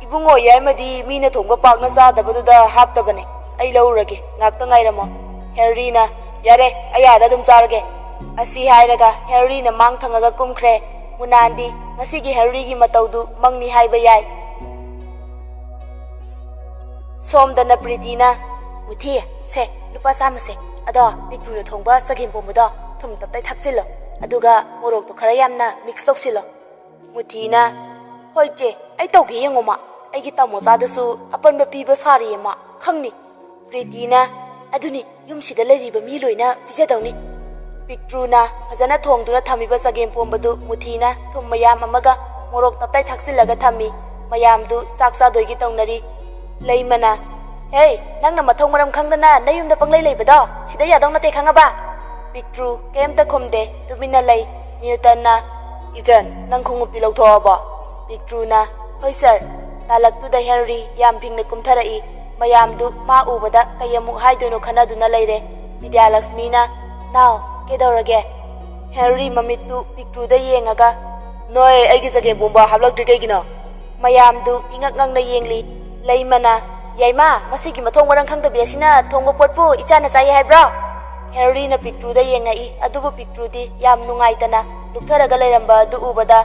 "ꯏꯕꯨꯡꯉꯣ ꯌꯥꯏꯃꯗꯤ ꯃꯤꯅ ꯊꯣꯡꯕ ꯄꯥꯛꯅ ꯆꯥꯗꯕꯗꯨꯗ ꯍꯥꯞꯇꯕꯅꯦ꯫ ꯑꯩ ꯂꯧꯔꯨꯔꯒꯦ, ꯉꯥꯛꯇ ꯉꯥꯏꯔꯝꯃꯣ"꯫ ꯍꯦꯅꯔꯤꯅ, "ꯌꯥꯔꯦ, ꯑꯩ ꯑꯥꯗ ꯑꯗꯨꯝ ꯆꯥꯔꯒꯦ"꯫ ꯑꯁꯤ ꯍꯥꯏꯔꯒ ꯍꯦꯅꯔꯤꯅ ꯃꯥꯡ ꯊꯪꯉꯒ ꯀꯨꯝꯈ꯭ꯔꯦ꯫ ꯃꯨꯅꯥꯟꯗꯤ ꯉꯁꯤꯒꯤ ꯍꯦꯅꯔꯤꯒꯤ ꯃꯇꯧꯗꯨ ꯃꯪꯅꯤ ꯍꯥꯏꯕ ꯌꯥꯏ꯫ ꯁꯣꯝꯗꯅ ꯄ꯭ꯔꯤꯇꯤꯅ, "ꯃꯨꯊꯤ, ꯁꯦ, ꯂꯨꯄꯥ ꯆꯥꯝꯃꯁꯦ꯫ ꯑꯗꯣ ꯄꯤꯛꯇ꯭ꯔꯨꯅ ꯊꯣꯡꯕ ꯆꯒꯦꯝ ꯄꯣꯝꯕꯗꯣ ꯊꯨꯝ ꯇꯞꯇꯥꯏ ꯊꯥꯛꯆꯤꯜꯂꯣ꯫ ꯑꯗꯨꯒ ꯃꯣꯔꯣꯛꯇꯣ ꯈꯔ ꯌꯥꯝꯅ ꯃꯤꯛꯁ ꯇꯧꯁꯤꯜꯂꯣ"꯫ ꯃꯨꯊꯤꯅ, "ꯍꯣꯏ ꯆꯦ, ꯑꯩ ꯇꯧꯒꯦ ꯌꯦꯡꯉꯣꯃ꯫ ꯑꯩꯒꯤ ꯇꯥꯃꯣꯆꯥꯗꯁꯨ ꯑꯄꯟꯕ ꯄꯤꯕ ꯁꯥꯔꯤꯌꯦ ꯃꯥ, ꯈꯪꯅꯤ"꯫ ꯄ꯭ꯔꯤꯇꯤꯅ, "ꯑꯗꯨꯅꯤ, ꯌꯨꯝꯁꯤꯗ ꯂꯩꯔꯤꯕ ꯃꯤ ꯂꯣꯏꯅ ꯄꯤꯖꯗꯧꯅꯤ"꯫ ꯄꯤꯛꯇ꯭ꯔꯨꯅ ꯐꯖꯅ ꯊꯣꯡꯗꯨꯅ ꯊꯝꯃꯤꯕ ꯆꯒꯦꯝ ꯄꯣꯝꯕꯗꯨ ꯃꯨꯊꯤꯅ ꯊꯨꯝ ꯃꯌꯥꯝ ꯑꯃꯒ ꯃꯣꯔꯣꯛ ꯇꯞꯇꯥꯏ ꯊꯥꯛꯆꯤꯜꯂꯒ ꯊꯝꯃꯤ꯫ ꯃꯌꯥꯝꯗꯨ ꯆꯥꯛ ꯆꯥꯗꯣꯏꯒꯤ ꯇꯧꯅꯔꯤ꯫ ꯂꯩꯃꯅ, "ꯍꯦ, ꯅꯪꯅ ꯃꯊꯧ ꯃꯔꯝ ꯈꯪꯗꯅ ꯅꯌꯨꯝꯗ ꯄꯪꯂꯩ ꯂꯩꯕꯗꯣ ꯁꯤꯗ ꯌꯥꯗꯧ ꯅꯠꯇꯦ, ꯈꯪꯉꯕ?" ꯄꯤꯛꯇ꯭ꯔꯨ ꯀꯩꯝꯇ ꯈꯨꯝꯗꯦ, ꯇꯨꯃꯤꯟꯅ ꯂꯩ꯫ ꯅ꯭ꯌꯨꯇꯟꯅ, "ꯏꯆꯟ, ꯅꯪ ꯈꯣꯡꯎꯞꯇꯤ ꯂꯧꯊꯣꯛꯑꯕꯣ?" ꯄꯤꯛꯇ꯭ꯔꯨꯅ, "ꯍꯣꯏ ꯁꯥꯔ"꯫ ꯇꯥꯂꯛꯇꯨꯗ ꯍꯦꯅꯔꯤ ꯌꯥꯝ ꯐꯤꯡꯅ ꯀꯨꯝꯊꯔꯛꯏ꯫ ꯃꯌꯥꯝꯗꯨ ꯃꯥ ꯎꯕꯗ ꯀꯩ ꯑꯃꯨꯛ ꯍꯥꯏꯗꯣꯏꯅꯣ ꯈꯟꯅꯗꯨꯅ ꯂꯩꯔꯦ꯫ ꯕꯤꯗ꯭ꯌꯥꯂꯛꯁꯃꯤꯅ, "ꯅꯥꯎ, ꯀꯩꯗꯧꯔꯒꯦ?" ꯍꯦꯅꯔꯤ ꯃꯃꯤꯠꯇꯨ ꯄꯤꯛꯇ꯭ꯔꯨꯗ ꯌꯦꯡꯉꯒ, "ꯅꯣꯏ ꯑꯩꯒꯤ ꯆꯒꯦꯝ ꯄꯣꯝꯕ ꯍꯥꯞꯂꯛꯇ꯭ꯔꯤ ꯀꯩꯒꯤꯅꯣ?" ꯃꯌꯥꯝꯗꯨ ꯏꯉꯛ ꯉꯛꯅ ꯌꯦꯡꯂꯤ꯫ ꯂꯩꯃꯅ, "ꯌꯥꯏꯃ, ꯃꯁꯤꯒꯤ ꯃꯊꯣꯡ ꯃꯔꯝ ꯈꯪꯗꯕꯤ ꯑꯁꯤꯅ ꯊꯣꯡꯕ ꯄꯣꯠꯄꯨ ꯏꯆꯥꯅ ꯆꯥꯏ ꯍꯥꯏꯕ꯭ꯔꯣ?" ꯍꯦꯅꯔꯤꯅ ꯄꯤꯛꯇ꯭ꯔꯨꯗ ꯌꯦꯡꯉꯛꯏ꯫ ꯑꯗꯨꯕꯨ ꯄꯤꯛꯇ꯭ꯔꯨꯗꯤ ꯌꯥꯝ ꯅꯨꯡꯉꯥꯏꯇꯅ ꯂꯨꯞꯊꯔꯒ ꯂꯩꯔꯝꯕ ꯑꯗꯨ ꯎꯕꯗ,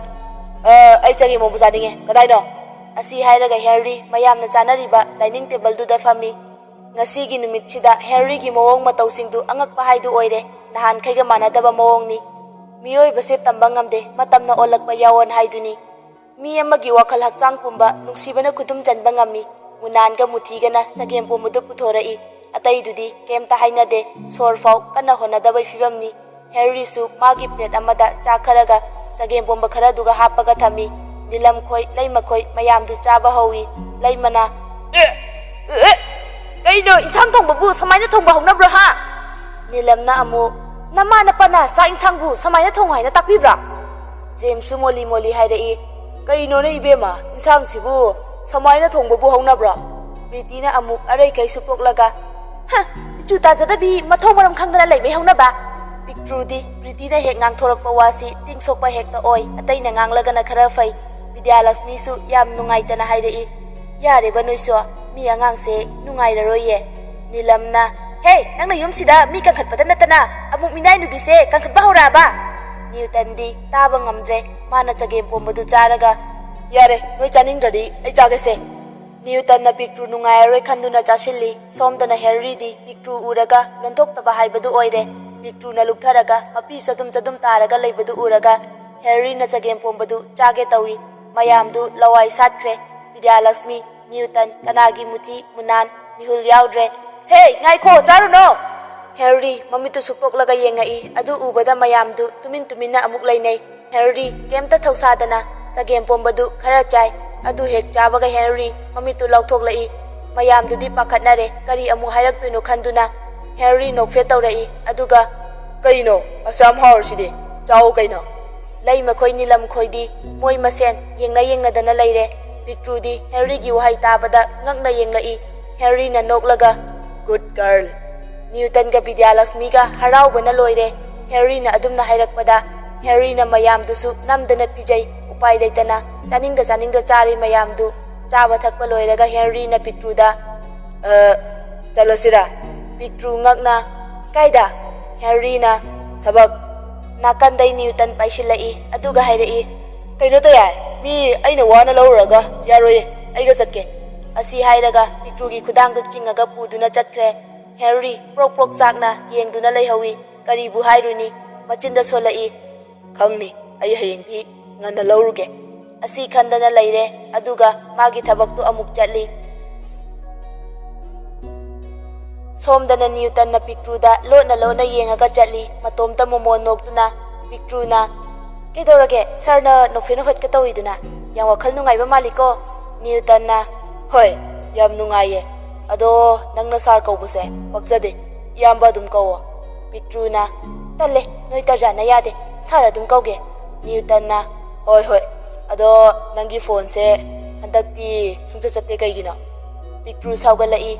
"ꯑ, ꯑꯩ ꯆꯒꯦꯝ ꯄꯣꯝꯕ ꯆꯥꯅꯤꯡꯉꯦ꯫ ꯀꯗꯥꯏꯅꯣ?" ꯑꯁꯤ ꯍꯥꯏꯔꯒ ꯍꯦꯅꯔꯤ ꯃꯌꯥꯝꯅ ꯆꯥꯅꯔꯤꯕ ꯗꯥꯏꯅꯤꯡ ꯇꯦꯕꯜꯗꯨꯗ ꯐꯝꯃꯤ꯫ ꯉꯁꯤꯒꯤ ꯅꯨꯃꯤꯠꯁꯤꯗ ꯍꯦꯅꯔꯤꯒꯤ ꯃꯑꯣꯡ ꯃꯇꯧꯁꯤꯡꯗꯨ ꯑꯉꯛꯄ ꯍꯥꯏꯗꯨ ꯑꯣꯏꯔꯦ꯫ ꯅꯍꯥꯟꯈꯩꯒ ꯃꯥꯟꯅꯗꯕ ꯃꯑꯣꯡꯅꯤ꯫ ꯃꯤꯑꯣꯏꯕꯁꯦ ꯇꯝꯕ ꯉꯝꯗꯦ, ꯃꯇꯝꯅ ꯑꯣꯜꯂꯛꯄ ꯌꯥꯋꯣꯟ ꯍꯥꯏꯗꯨꯅꯤ꯫ ꯃꯤ ꯑꯃꯒꯤ ꯋꯥꯈꯜ ꯍꯛꯆꯥꯡ ꯄꯨꯝꯕ ꯅꯨꯡꯁꯤꯕꯅ ꯈꯨꯗꯨꯝ ꯆꯟꯕ ꯉꯝꯃꯤ꯫ ꯃꯨꯅꯥꯟꯒ ꯃꯨꯊꯤꯒꯅ ꯆꯒꯦꯝ ꯄꯣꯝꯕꯗꯨ ꯄꯨꯊꯣꯔꯛꯏ꯫ ꯑꯇꯩꯗꯨꯗꯤ ꯀꯩꯝꯇ ꯍꯥꯏꯅꯗꯦ꯫ ꯁꯣꯔ ꯐꯥꯎ ꯀꯟꯅ ꯍꯣꯟꯅꯗꯕꯩ ꯐꯤꯕꯝꯅꯤ꯫ ꯍꯦꯅꯔꯤꯁꯨ ꯃꯥꯒꯤ ꯄ꯭ꯂꯦꯠ ꯑꯃꯗ ꯆꯥꯛ ꯈꯔꯒ ꯆꯒꯦꯝ ꯄꯣꯝꯕ ꯈꯔꯗꯨꯒ ꯍꯥꯞꯄꯒ ꯊꯝꯃꯤ꯫ ꯅꯤꯂꯝꯈꯣꯏ, ꯂꯩꯃꯈꯣꯏ ꯃꯌꯥꯝꯗꯨ ꯆꯥꯕ ꯍꯧꯏ꯫ ꯂꯩꯃꯅ, "ꯑꯦ, ꯑꯦ, ꯀꯩꯅꯣ, ꯏꯟꯁꯥꯡ ꯊꯣꯡꯕꯕꯨ ꯁꯨꯃꯥꯏꯅ ꯊꯣꯡꯕ ꯍꯧꯅꯕ꯭ꯔꯣ, ꯍꯥ?" ꯅꯤꯂꯝꯅ ꯑꯃꯨꯛ, "ꯅꯃꯥ ꯅꯄꯥꯅ ꯆꯥꯛ ꯏꯟꯁꯥꯡꯕꯨ ꯁꯨꯃꯥꯏꯅ ꯊꯣꯡꯉꯨ ꯍꯥꯏꯅ ꯇꯥꯛꯄꯤꯕ꯭ꯔꯥ?" ꯖꯦꯝꯁꯁꯨ ꯃꯣꯜꯂꯤ ꯃꯣꯜꯂꯤ ꯍꯥꯏꯔꯛꯏ, "ꯀꯩꯅꯣꯅꯦ ꯏꯕꯦꯝꯃ, ꯏꯟꯁꯥꯡꯁꯤꯕꯨ ꯁꯨꯃꯥꯏꯅ ꯊꯣꯡꯕꯕꯨ ꯍꯧꯅꯕ꯭ꯔꯣ?" ꯄ꯭ꯔꯤꯇꯤꯅ ꯑꯃꯨꯛ ꯑꯔꯩꯈꯩ ꯁꯨꯛꯇꯣꯛꯂꯒ, "ꯍ, ꯏꯆꯨ ꯇꯥꯖꯗꯕꯤ, ꯃꯊꯣꯡ ꯃꯔꯝ ꯈꯪꯗꯅ ꯂꯩꯕꯩ ꯍꯧꯅꯕ?" ꯄꯤꯛꯇ꯭ꯔꯨꯗꯤ ꯄ꯭ꯔꯤꯇꯤꯅ ꯍꯦꯛ ꯉꯥꯡꯊꯣꯔꯛꯄ ꯋꯥꯁꯤ ꯇꯤꯡꯁꯣꯛꯄ ꯍꯦꯛꯇ ꯑꯣꯏ꯫ ꯑꯇꯩꯅ ꯉꯥꯡꯂꯒꯅ ꯈꯔ ꯐꯩ꯫ ꯕꯤꯗ꯭ꯌꯥꯂꯛꯁꯃꯤꯁꯨ ꯌꯥꯝ ꯅꯨꯡꯉꯥꯏꯇꯅ ꯍꯥꯏꯔꯛꯏ, "ꯌꯥꯔꯦꯕ ꯅꯣꯏꯁꯨ, ꯃꯤ ꯑꯉꯥꯡꯁꯦ ꯅꯨꯡꯉꯥꯏꯔꯔꯣꯏꯌꯦ꯫" ꯅꯤꯂꯝꯅ, "ꯍꯦ, ꯅꯪꯅ ꯌꯨꯝꯁꯤꯗ ꯃꯤ ꯀꯟꯈꯠꯄꯗ ꯅꯠꯇꯅ ꯑꯃꯨꯛ ꯃꯤꯅꯥꯏ ꯅꯨꯄꯤꯁꯦ ꯀꯟꯈꯠꯄ ꯍꯧꯔꯛꯑꯕ?" ꯅ꯭ꯌꯨꯇꯟꯗꯤ ꯇꯥꯕ ꯉꯝꯗ꯭ꯔꯦ꯫ ꯃꯥꯅ ꯆꯒꯦꯝ ꯄꯣꯝꯕꯗꯨ ꯆꯥꯔꯒ, "ꯌꯥꯔꯦ, ꯅꯣꯏ ꯆꯥꯅꯤꯡꯗ꯭ꯔꯗꯤ ꯑꯩ ꯆꯥꯒꯦꯁꯦ꯫" ꯅ꯭ꯌꯨꯇꯟꯅ ꯄꯤꯛꯇ꯭ꯔꯨ ꯅꯨꯡꯉꯥꯏꯔꯔꯣꯏ ꯈꯟꯗꯨꯅ ꯆꯥꯁꯤꯜꯂꯤ꯫ ꯁꯣꯝꯗꯅ ꯍꯦꯅꯔꯤꯗꯤ ꯄꯤꯛꯇ꯭ꯔꯨ ꯎꯔꯒ ꯂꯣꯟꯊꯣꯛꯇꯕ ꯍꯥꯏꯕꯗꯨ ꯑꯣꯏꯔꯦ꯫ ꯄꯤꯛꯇ꯭ꯔꯨꯅ ꯂꯨꯞꯊꯔꯒ ꯃꯄꯤ ꯆꯗꯨꯝ ꯆꯗꯨꯝ ꯇꯥꯔꯒ ꯂꯩꯕꯗꯨ ꯎꯔꯒ ꯍꯦꯅꯔꯤꯅ ꯆꯒꯦꯝ ꯄꯣꯝꯕꯗꯨ ꯆꯥꯒꯦ ꯇꯧꯏ꯫ ꯃꯌꯥꯝꯗꯨ ꯂꯋꯥꯏ ꯁꯥꯠꯈ꯭ꯔꯦ꯫ ꯕꯤꯗ꯭ꯌꯥꯂꯛꯁꯃꯤ, ꯅ꯭ꯌꯨꯇꯟ, ꯀꯅꯥꯒꯤ ꯃꯨꯊꯤ, ꯃꯨꯅꯥꯟ, ꯃꯤꯍꯨꯜ ꯌꯥꯎꯗ꯭ꯔꯦ꯫ "ꯍꯦ, ꯉꯥꯏꯈꯣ, ꯆꯥꯔꯨꯅꯣ!" ꯍꯦꯅꯔꯤ ꯃꯃꯤꯠꯇꯨ ꯁꯨꯛꯇꯣꯛꯂꯒ ꯌꯦꯡꯉꯛꯏ꯫ ꯑꯗꯨ ꯎꯕꯗ ꯃꯌꯥꯝꯗꯨ ꯇꯨꯃꯤꯟ ꯇꯨꯃꯤꯟꯅ ꯑꯃꯨꯛ ꯂꯩꯅꯩ꯫ ꯍꯦꯅꯔꯤ ꯀꯩꯝꯇ ꯊꯧꯁꯥꯗꯅ ꯆꯒꯦꯝ ꯄꯣꯝꯕꯗꯨ ꯈꯔ ꯆꯥꯏ꯫ ꯑꯗꯨ ꯍꯦꯛ ꯆꯥꯕꯒ ꯍꯦꯅꯔꯤ ꯃꯃꯤꯠꯇꯨ ꯂꯥꯎꯊꯣꯛꯂꯛꯏ꯫ ꯃꯌꯥꯝꯗꯨꯗꯤ ꯄꯥꯈꯠꯅꯔꯦ, ꯀꯔꯤ ꯑꯃꯨꯛ ꯍꯥꯏꯔꯛꯇꯣꯏꯅꯣ ꯈꯟꯗꯨꯅ꯫ ꯍꯦꯅꯔꯤ ꯅꯣꯛꯐꯦꯠ ꯇꯧꯔꯛꯏ꯫ ꯑꯗꯨꯒ, "ꯀꯩꯅꯣ, ꯑꯁꯨꯌꯥꯝ ꯍꯥꯎꯔꯤꯁꯤꯗꯤ? ꯆꯥꯎ ꯀꯩꯅꯣ!" ꯂꯩꯃꯈꯣꯏ ꯅꯤꯂꯝꯈꯣꯏꯗꯤ ꯃꯣꯏ ꯃꯁꯦꯟ ꯌꯦꯡꯅ ꯌꯦꯡꯅꯗꯅ ꯂꯩꯔꯦ꯫ ꯄꯤꯛꯇ꯭ꯔꯨꯗꯤ ꯍꯦꯅꯔꯤꯒꯤ ꯋꯥꯍꯩ ꯇꯥꯕꯗ ꯉꯛꯅ ꯌꯦꯡꯂꯛꯏ꯫ ꯍꯦꯅꯔꯤꯅ ꯅꯣꯛꯂꯒ, "Good girl!" ꯅ꯭ꯌꯨꯇꯟꯒ ꯕꯤꯗ꯭ꯌꯥꯂꯛꯁꯃꯤꯒ ꯍꯔꯥꯎꯕꯅ ꯂꯣꯏꯔꯦ꯫ ꯍꯦꯅꯔꯤꯅ ꯑꯗꯨꯝꯅ ꯍꯥꯏꯔꯛꯄꯗ, ꯍꯦꯅꯔꯤꯅ ꯃꯌꯥꯝꯗꯨꯁꯨ ꯅꯝꯗꯅ ꯄꯤꯖꯩ꯫ ꯎꯄꯥꯏ ꯂꯩꯇꯅ ꯆꯥꯅꯤꯡꯗ ꯆꯥꯅꯤꯡꯗ ꯆꯥꯔꯤ ꯃꯌꯥꯝꯗꯨ꯫ ꯆꯥꯕ ꯊꯛꯄ ꯂꯣꯏꯔꯒ ꯍꯦꯅꯔꯤꯅ ꯄꯤꯛꯇ꯭ꯔꯨꯗ, "ꯑ, ꯆꯠꯂꯁꯤꯔꯥ?" ꯄꯤꯛꯇ꯭ꯔꯨ ꯉꯛꯅ, "ꯀꯥꯏꯗ?" ꯍꯦꯅꯔꯤꯅ, "ꯊꯕꯛ꯫" ꯅꯥꯀꯟꯗꯩ ꯅ꯭ꯌꯨꯇꯟ ꯄꯥꯏꯁꯤꯜꯂꯛꯏ꯫ ꯑꯗꯨꯒ ꯍꯥꯏꯔꯛꯏ, "ꯀꯩꯅꯣ ꯇꯌꯥꯏ, ꯃꯤ ꯑꯩꯅ ꯋꯥꯅ ꯂꯧꯔꯨꯔꯒ ꯌꯥꯔꯣꯏꯌꯦ, ꯑꯩꯒ ꯆꯠꯀꯦ꯫" ꯑꯁꯤ ꯍꯥꯏꯔꯒ ꯄꯤꯛꯇ꯭ꯔꯨꯒꯤ ꯈꯨꯗꯥꯡꯗꯨ ꯆꯤꯡꯉꯒ ꯄꯨꯗꯨꯅ ꯆꯠꯈ꯭ꯔꯦ꯫ ꯍꯦꯅꯔꯤ ꯄ꯭ꯔꯣꯛ ꯄ꯭ꯔꯣꯛ ꯆꯥꯛꯅ ꯌꯦꯡꯗꯨꯅ ꯂꯩꯍꯧꯏ꯫ ꯀꯔꯤꯕꯨ ꯍꯥꯏꯔꯨꯅꯤ? ꯃꯆꯤꯟꯗ ꯁꯣꯜꯂꯛꯏ, "ꯈꯪꯅꯤ, ꯑꯩ ꯍꯌꯦꯡꯗꯤ ꯉꯟꯅ ꯂꯧꯔꯨꯒꯦ꯫" ꯑꯁꯤ ꯈꯟꯗꯅ ꯂꯩꯔꯦ꯫ ꯑꯗꯨꯒ ꯃꯥꯒꯤ ꯊꯕꯛꯇꯨ ꯑꯃꯨꯛ ꯆꯠꯂꯤ꯫ ꯁꯣꯝꯗꯅ ꯅ꯭ꯌꯨꯇꯟꯅ ꯄꯤꯛꯇ꯭ꯔꯨꯗ ꯂꯣꯠꯅ ꯂꯣꯠꯅ ꯌꯦꯡꯉꯒ ꯆꯠꯂꯤ꯫ ꯃꯇꯣꯝꯇ ꯃꯣꯃꯣꯟ ꯅꯣꯛꯇꯨꯅ ꯄꯤꯛꯇ꯭ꯔꯨꯅ, "ꯀꯩꯗꯧꯔꯒꯦ? ꯁꯥꯔꯅ ꯅꯣꯛꯐꯦꯠ ꯅꯣꯛꯐꯦꯠꯀ ꯇꯧꯏꯗꯨꯅ? ꯌꯥꯝ ꯋꯥꯈꯜ ꯅꯨꯡꯉꯥꯏꯕ ꯃꯥꯜꯂꯤꯀꯣ?" ꯅ꯭ꯌꯨꯇꯟꯅ, "ꯍꯣꯏ, ꯌꯥꯝ ꯅꯨꯡꯉꯥꯏꯌꯦ꯫ ꯑꯗꯣ ꯅꯪꯅ ꯁꯥꯔ ꯀꯧꯕꯁꯦ ꯄꯛꯆꯗꯦ꯫ ꯏꯌꯥꯝꯕ ꯑꯗꯨꯝ ꯀꯧꯋꯣ꯫" ꯄꯤꯛꯇ꯭ꯔꯨꯅ, "ꯇꯜꯂꯦ, ꯅꯣꯏ ꯇꯔꯖꯥꯟꯅ ꯌꯥꯗꯦ, ꯁꯥꯔ ꯑꯗꯨꯝ ꯀꯧꯒꯦ꯫" ꯅ꯭ꯌꯨꯇꯟꯅ, "ꯍꯣꯏ, ꯍꯣꯏ꯫ ꯑꯗꯣ ꯅꯪꯒꯤ ꯐꯣꯟꯁꯦ ꯍꯟꯗꯛꯇꯤ ꯁꯨꯡꯆꯠ ꯆꯠꯇꯦ ꯀꯩꯒꯤꯅꯣ?" ꯄꯤꯛꯇ꯭ꯔꯨ ꯁꯥꯎꯒꯠꯂꯛꯏ꯫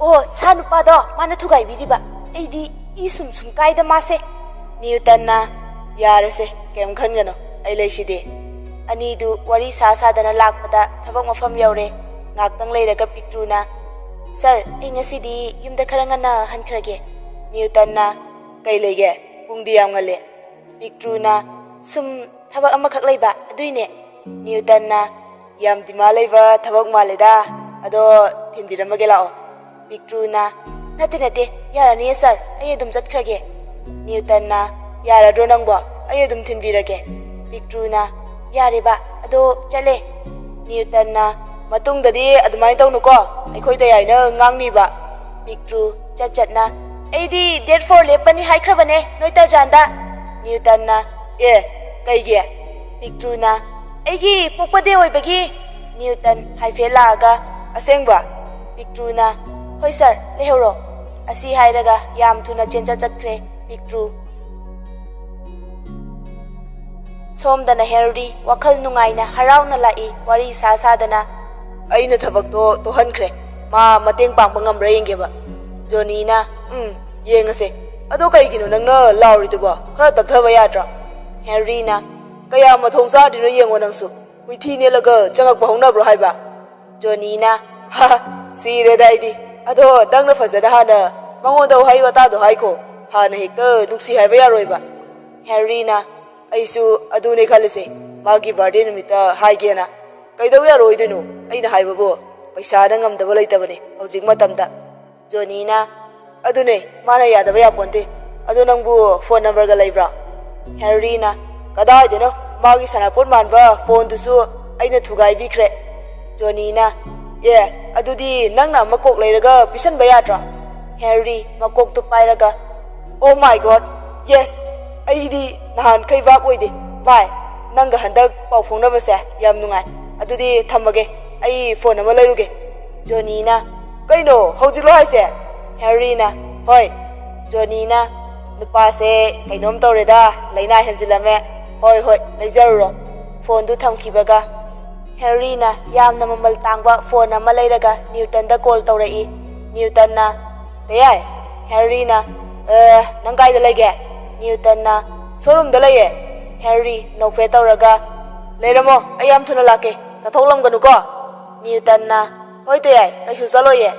"ꯑꯣ, ꯁꯥ ꯅꯨꯄꯥꯗꯣ ꯃꯥꯅ ꯊꯨꯒꯥꯏꯕꯤꯔꯤꯕ꯫ ꯑꯩꯗꯤ ꯏ ꯁꯨꯝ ꯁꯨꯝ ꯀꯥꯏꯗ ꯃꯥꯁꯦ꯫" ꯅ꯭ꯌꯨꯇꯟꯅ, "ꯌꯥꯔꯦꯁꯦ, ꯀꯩꯝ ꯈꯟꯒꯅꯨ, ꯑꯩ ꯂꯩꯁꯤꯗꯤ꯫" ꯑꯅꯤꯗꯨ ꯋꯥꯔꯤ ꯁꯥ ꯁꯥꯗꯅ ꯂꯥꯛꯄꯗ ꯊꯕꯛ ꯃꯐꯝ ꯌꯧꯔꯦ꯫ ꯉꯥꯛꯇꯪ ꯂꯩꯔꯒ ꯄꯤꯛꯇ꯭ꯔꯨꯅ, "ꯁꯥꯔ, ꯑꯩ ꯉꯁꯤꯗꯤ ꯌꯨꯝꯗ ꯈꯔ ꯉꯟꯅ ꯍꯟꯈ꯭ꯔꯒꯦ꯫" ꯅ꯭ꯌꯨꯇꯟꯅ, "ꯀꯩ ꯂꯩꯒꯦ? ꯄꯨꯡꯗꯤ ꯌꯥꯝ ꯉꯜꯂꯦ꯫" ꯄꯤꯛꯇ꯭ꯔꯨꯅ, "ꯁꯨꯝ ꯊꯕꯛ ꯑꯃꯈꯛ ꯂꯩꯕ, ꯑꯗꯨꯏꯅꯦ꯫" ꯅ꯭ꯌꯨꯇꯟꯅ, "ꯌꯥꯝ ꯗꯤꯃꯥꯟ ꯂꯩꯕ ꯊꯕꯛ ꯃꯥꯜꯂꯦꯗ꯫ ꯑꯗꯣ ꯊꯤꯟꯕꯤꯔꯝꯃꯒꯦ ꯂꯥꯛꯑꯣ꯫" ꯄꯤꯛꯇ꯭ꯔꯨꯅ, "ꯅꯠꯇꯦ, ꯅꯠꯇꯦ, ꯌꯥꯔꯅꯤꯌꯦ ꯁꯥꯔ, ꯑꯩ ꯑꯗꯨꯝ ꯆꯠꯈ꯭ꯔꯒꯦ꯫" ꯅ꯭ꯌꯨꯇꯟꯅ, "ꯌꯥꯔꯗ꯭ꯔꯣ ꯅꯪꯕꯣ? ꯑꯩ ꯑꯗꯨꯝ ꯊꯤꯟꯕꯤꯔꯒꯦ꯫" ꯄꯤꯛꯇ꯭ꯔꯨꯅ, "ꯌꯥꯔꯦꯕ, ꯑꯗꯣ ꯆꯠꯂꯦ꯫" ꯅ꯭ꯌꯨꯇꯟꯅ, "ꯃꯇꯨꯡꯗꯗꯤ ꯑꯗꯨꯃꯥꯏꯅ ꯇꯧꯅꯨꯀꯣ, ꯑꯩꯈꯣꯏ ꯇꯌꯥꯏꯅ ꯉꯥꯡꯅꯤꯕ꯫" ꯄꯤꯛꯇ꯭ꯔꯨ ꯆꯠ ꯆꯠꯅ, "ꯑꯩꯗꯤ ꯗꯦꯠ ꯐꯣꯔ ꯂꯦꯞꯄꯅꯤ ꯍꯥꯏꯈ꯭ꯔꯕꯅꯦ ꯅꯣꯏ ꯇꯔꯖꯥꯟꯗ꯫" ꯅ꯭ꯌꯨꯇꯟꯅ, "ꯑꯦ, ꯀꯩꯒꯤ?" ꯄꯤꯛꯇ꯭ꯔꯨꯅ, "ꯑꯩꯒꯤ ꯄꯣꯛꯄ ꯗꯦ ꯑꯣꯏꯕꯒꯤ꯫" ꯅ꯭ꯌꯨꯇꯟ ꯍꯥꯏꯐꯦꯠ ꯂꯥꯛꯑꯒ, "ꯑꯁꯦꯡꯕ?" ꯄꯤꯛꯇ꯭ꯔꯨꯅ, "ꯍꯣꯏ ꯁꯥꯔ, ꯂꯩꯍꯧꯔꯣ꯫" ꯑꯁꯤ ꯍꯥꯏꯔꯒ ꯌꯥꯝ ꯊꯨꯅ ꯆꯦꯟꯖ ꯆꯠꯈ꯭ꯔꯦ ꯄꯤꯛꯇ꯭ꯔꯨ꯫ ꯁꯣꯝꯗꯅ ꯍꯦꯅꯔꯤ ꯋꯥꯈꯜ ꯅꯨꯡꯉꯥꯏꯅ ꯍꯔꯥꯎꯅ ꯂꯥꯛꯏ, ꯋꯥꯔꯤ ꯁꯥ ꯁꯥꯗꯅ꯫ "ꯑꯩꯅ ꯊꯕꯛꯇꯣ ꯇꯣꯛꯍꯟꯈ꯭ꯔꯦ꯫ ꯃꯥ ꯃꯇꯦꯡ ꯄꯥꯡꯕ ꯉꯝꯕ꯭ꯔꯥ ꯌꯦꯡꯒꯦꯕ꯫" ꯖꯣꯅꯤꯅ, "ꯎꯝ, ꯌꯦꯡꯉꯁꯦ꯫ ꯑꯗꯣ ꯀꯩꯒꯤꯅꯣ ꯅꯪꯅ ꯂꯥꯎꯔꯤꯗꯨꯕꯣ? ꯈꯔ ꯇꯞꯊꯕ ꯌꯥꯗ꯭ꯔꯣ?" ꯍꯦꯅꯔꯤꯅ, "ꯀꯌꯥ ꯃꯊꯣꯡ ꯆꯥꯗ꯭ꯔꯤꯅꯣ ꯌꯦꯡꯉꯣ ꯅꯪꯁꯨ꯫ ꯍꯨꯏꯊꯤ ꯅꯦꯠꯂꯒ ꯆꯪꯉꯛꯄ ꯍꯧꯅꯕ꯭ꯔꯣ ꯍꯥꯏꯕ?" ꯖꯣꯅꯤꯅ, "ꯍꯥ, ꯁꯤꯔꯦꯗ ꯑꯩꯗꯤ꯫ ꯑꯗꯣ ꯅꯪꯅ ꯐꯖꯅ ꯍꯥꯟꯅ ꯃꯉꯣꯟꯗ ꯋꯥꯍꯩ ꯋꯥꯇꯥꯗꯣ ꯍꯥꯏꯈꯣ꯫ ꯍꯥꯟꯅ ꯍꯦꯛꯇ ꯅꯨꯡꯁꯤ ꯍꯥꯏꯕ ꯌꯥꯔꯣꯏꯕ꯫" ꯍꯦꯅꯔꯤꯅ, "ꯑꯩꯁꯨ ꯑꯗꯨꯅꯦ ꯈꯜꯂꯤꯁꯦ, ꯃꯥꯒꯤ ꯕꯥꯔꯗꯦ ꯅꯨꯃꯤꯠꯇ ꯍꯥꯏꯒꯦꯅ꯫ ꯀꯩꯗꯧ ꯌꯥꯔꯣꯏꯗꯣꯏꯅꯣ? ꯑꯩꯅ ꯍꯥꯏꯕꯕꯨ ꯄꯩꯁꯥꯅ ꯉꯝꯗꯕ ꯂꯩꯇꯕꯅꯦ ꯍꯧꯖꯤꯛ ꯃꯇꯝꯗ꯫" ꯖꯣꯅꯤꯅ, "ꯑꯗꯨꯅꯦ, ꯃꯥꯅ ꯌꯥꯗꯕ ꯌꯥꯄꯣꯟꯇꯦ꯫ ꯑꯗꯣ ꯅꯪꯕꯨ ꯐꯣꯟ ꯅꯝꯕꯔꯒ ꯂꯩꯕ꯭ꯔꯥ?" ꯍꯦꯅꯔꯤꯅ, "ꯀꯗꯥꯏꯗꯅꯣ, ꯃꯥꯒꯤ ꯁꯅꯥꯄꯣꯠ ꯃꯥꯟꯕ ꯐꯣꯟꯗꯨꯁꯨ ꯑꯩꯅ ꯊꯨꯒꯥꯏꯕꯤꯈ꯭ꯔꯦ꯫" ꯖꯣꯅꯤꯅ, "ꯑꯦ, ꯑꯗꯨꯗꯤ ꯅꯪꯅ ꯑꯃ ꯀꯣꯛ ꯂꯩꯔꯒ ꯄꯤꯁꯟꯕ ꯌꯥꯗ꯭ꯔꯣ?" ꯍꯦꯅꯔꯤ ꯃꯀꯣꯛꯇꯨ ꯄꯥꯏꯔꯒ, "Oh my God, yes! ꯑꯩꯗꯤ ꯅꯍꯥꯟꯈꯩ ꯚꯥꯞ ꯑꯣꯏꯗꯦ꯫ ꯚꯥꯏ, ꯅꯪꯒ ꯍꯟꯗꯛ ꯄꯥꯎ ꯐꯥꯎꯅꯕꯁꯦ ꯌꯥꯝ ꯅꯨꯡꯉꯥꯏ꯫ ꯑꯗꯨꯗꯤ ꯊꯝꯃꯒꯦ, ꯑꯩ ꯐꯣꯟ ꯑꯃ ꯂꯩꯔꯨꯒꯦ꯫" ꯖꯣꯅꯤꯅ, "ꯀꯩꯅꯣ, ꯍꯧꯖꯤꯛꯂꯣ ꯍꯥꯏꯁꯦ?" ꯍꯦꯅꯔꯤꯅ, "ꯍꯣꯏ꯫" ꯖꯣꯅꯤꯅ, "ꯅꯨꯄꯥꯁꯦ ꯀꯩꯅꯣꯝ ꯇꯧꯔꯦꯗ, ꯂꯥꯏꯅꯥ ꯍꯦꯟꯖꯤꯜꯂꯝꯃꯦ꯫ ꯍꯣꯏ, ꯍꯣꯏ, ꯂꯩꯖꯔꯨꯔꯣ꯫" ꯐꯣꯟꯗꯨ ꯊꯝꯈꯤꯕꯒ ꯍꯦꯅꯔꯤꯅ ꯌꯥꯝꯅ ꯃꯃꯜ ꯇꯥꯡꯕ ꯐꯣꯟ ꯑꯃ ꯂꯩꯔꯒ ꯅ꯭ꯌꯨꯇꯟꯗ ꯀꯣꯜ ꯇꯧꯔꯛꯏ꯫ ꯅ꯭ꯌꯨꯇꯟꯅ, "ꯇꯌꯥꯏ꯫" ꯍꯦꯅꯔꯤꯅ, "ꯑꯦ, ꯅꯪ ꯀꯥꯏꯗ ꯂꯩꯒꯦ?" ꯅ꯭ꯌꯨꯇꯟꯅ, "ꯁꯣꯔꯨꯝꯗ ꯂꯩꯌꯦ꯫" ꯍꯦꯅꯔꯤ ꯅꯣꯛꯐꯦꯠ ꯇꯧꯔꯒ, "ꯂꯩꯔꯝꯃꯣ, ꯑꯩ ꯌꯥꯝ ꯊꯨꯅ ꯂꯥꯛꯀꯦ꯫" ꯅ꯭ꯌꯨꯇꯟꯅ, "ꯍꯣꯏ ꯇꯌꯥꯏ, ꯀꯩꯁꯨ ꯆꯠꯂꯣꯏꯌꯦ꯫"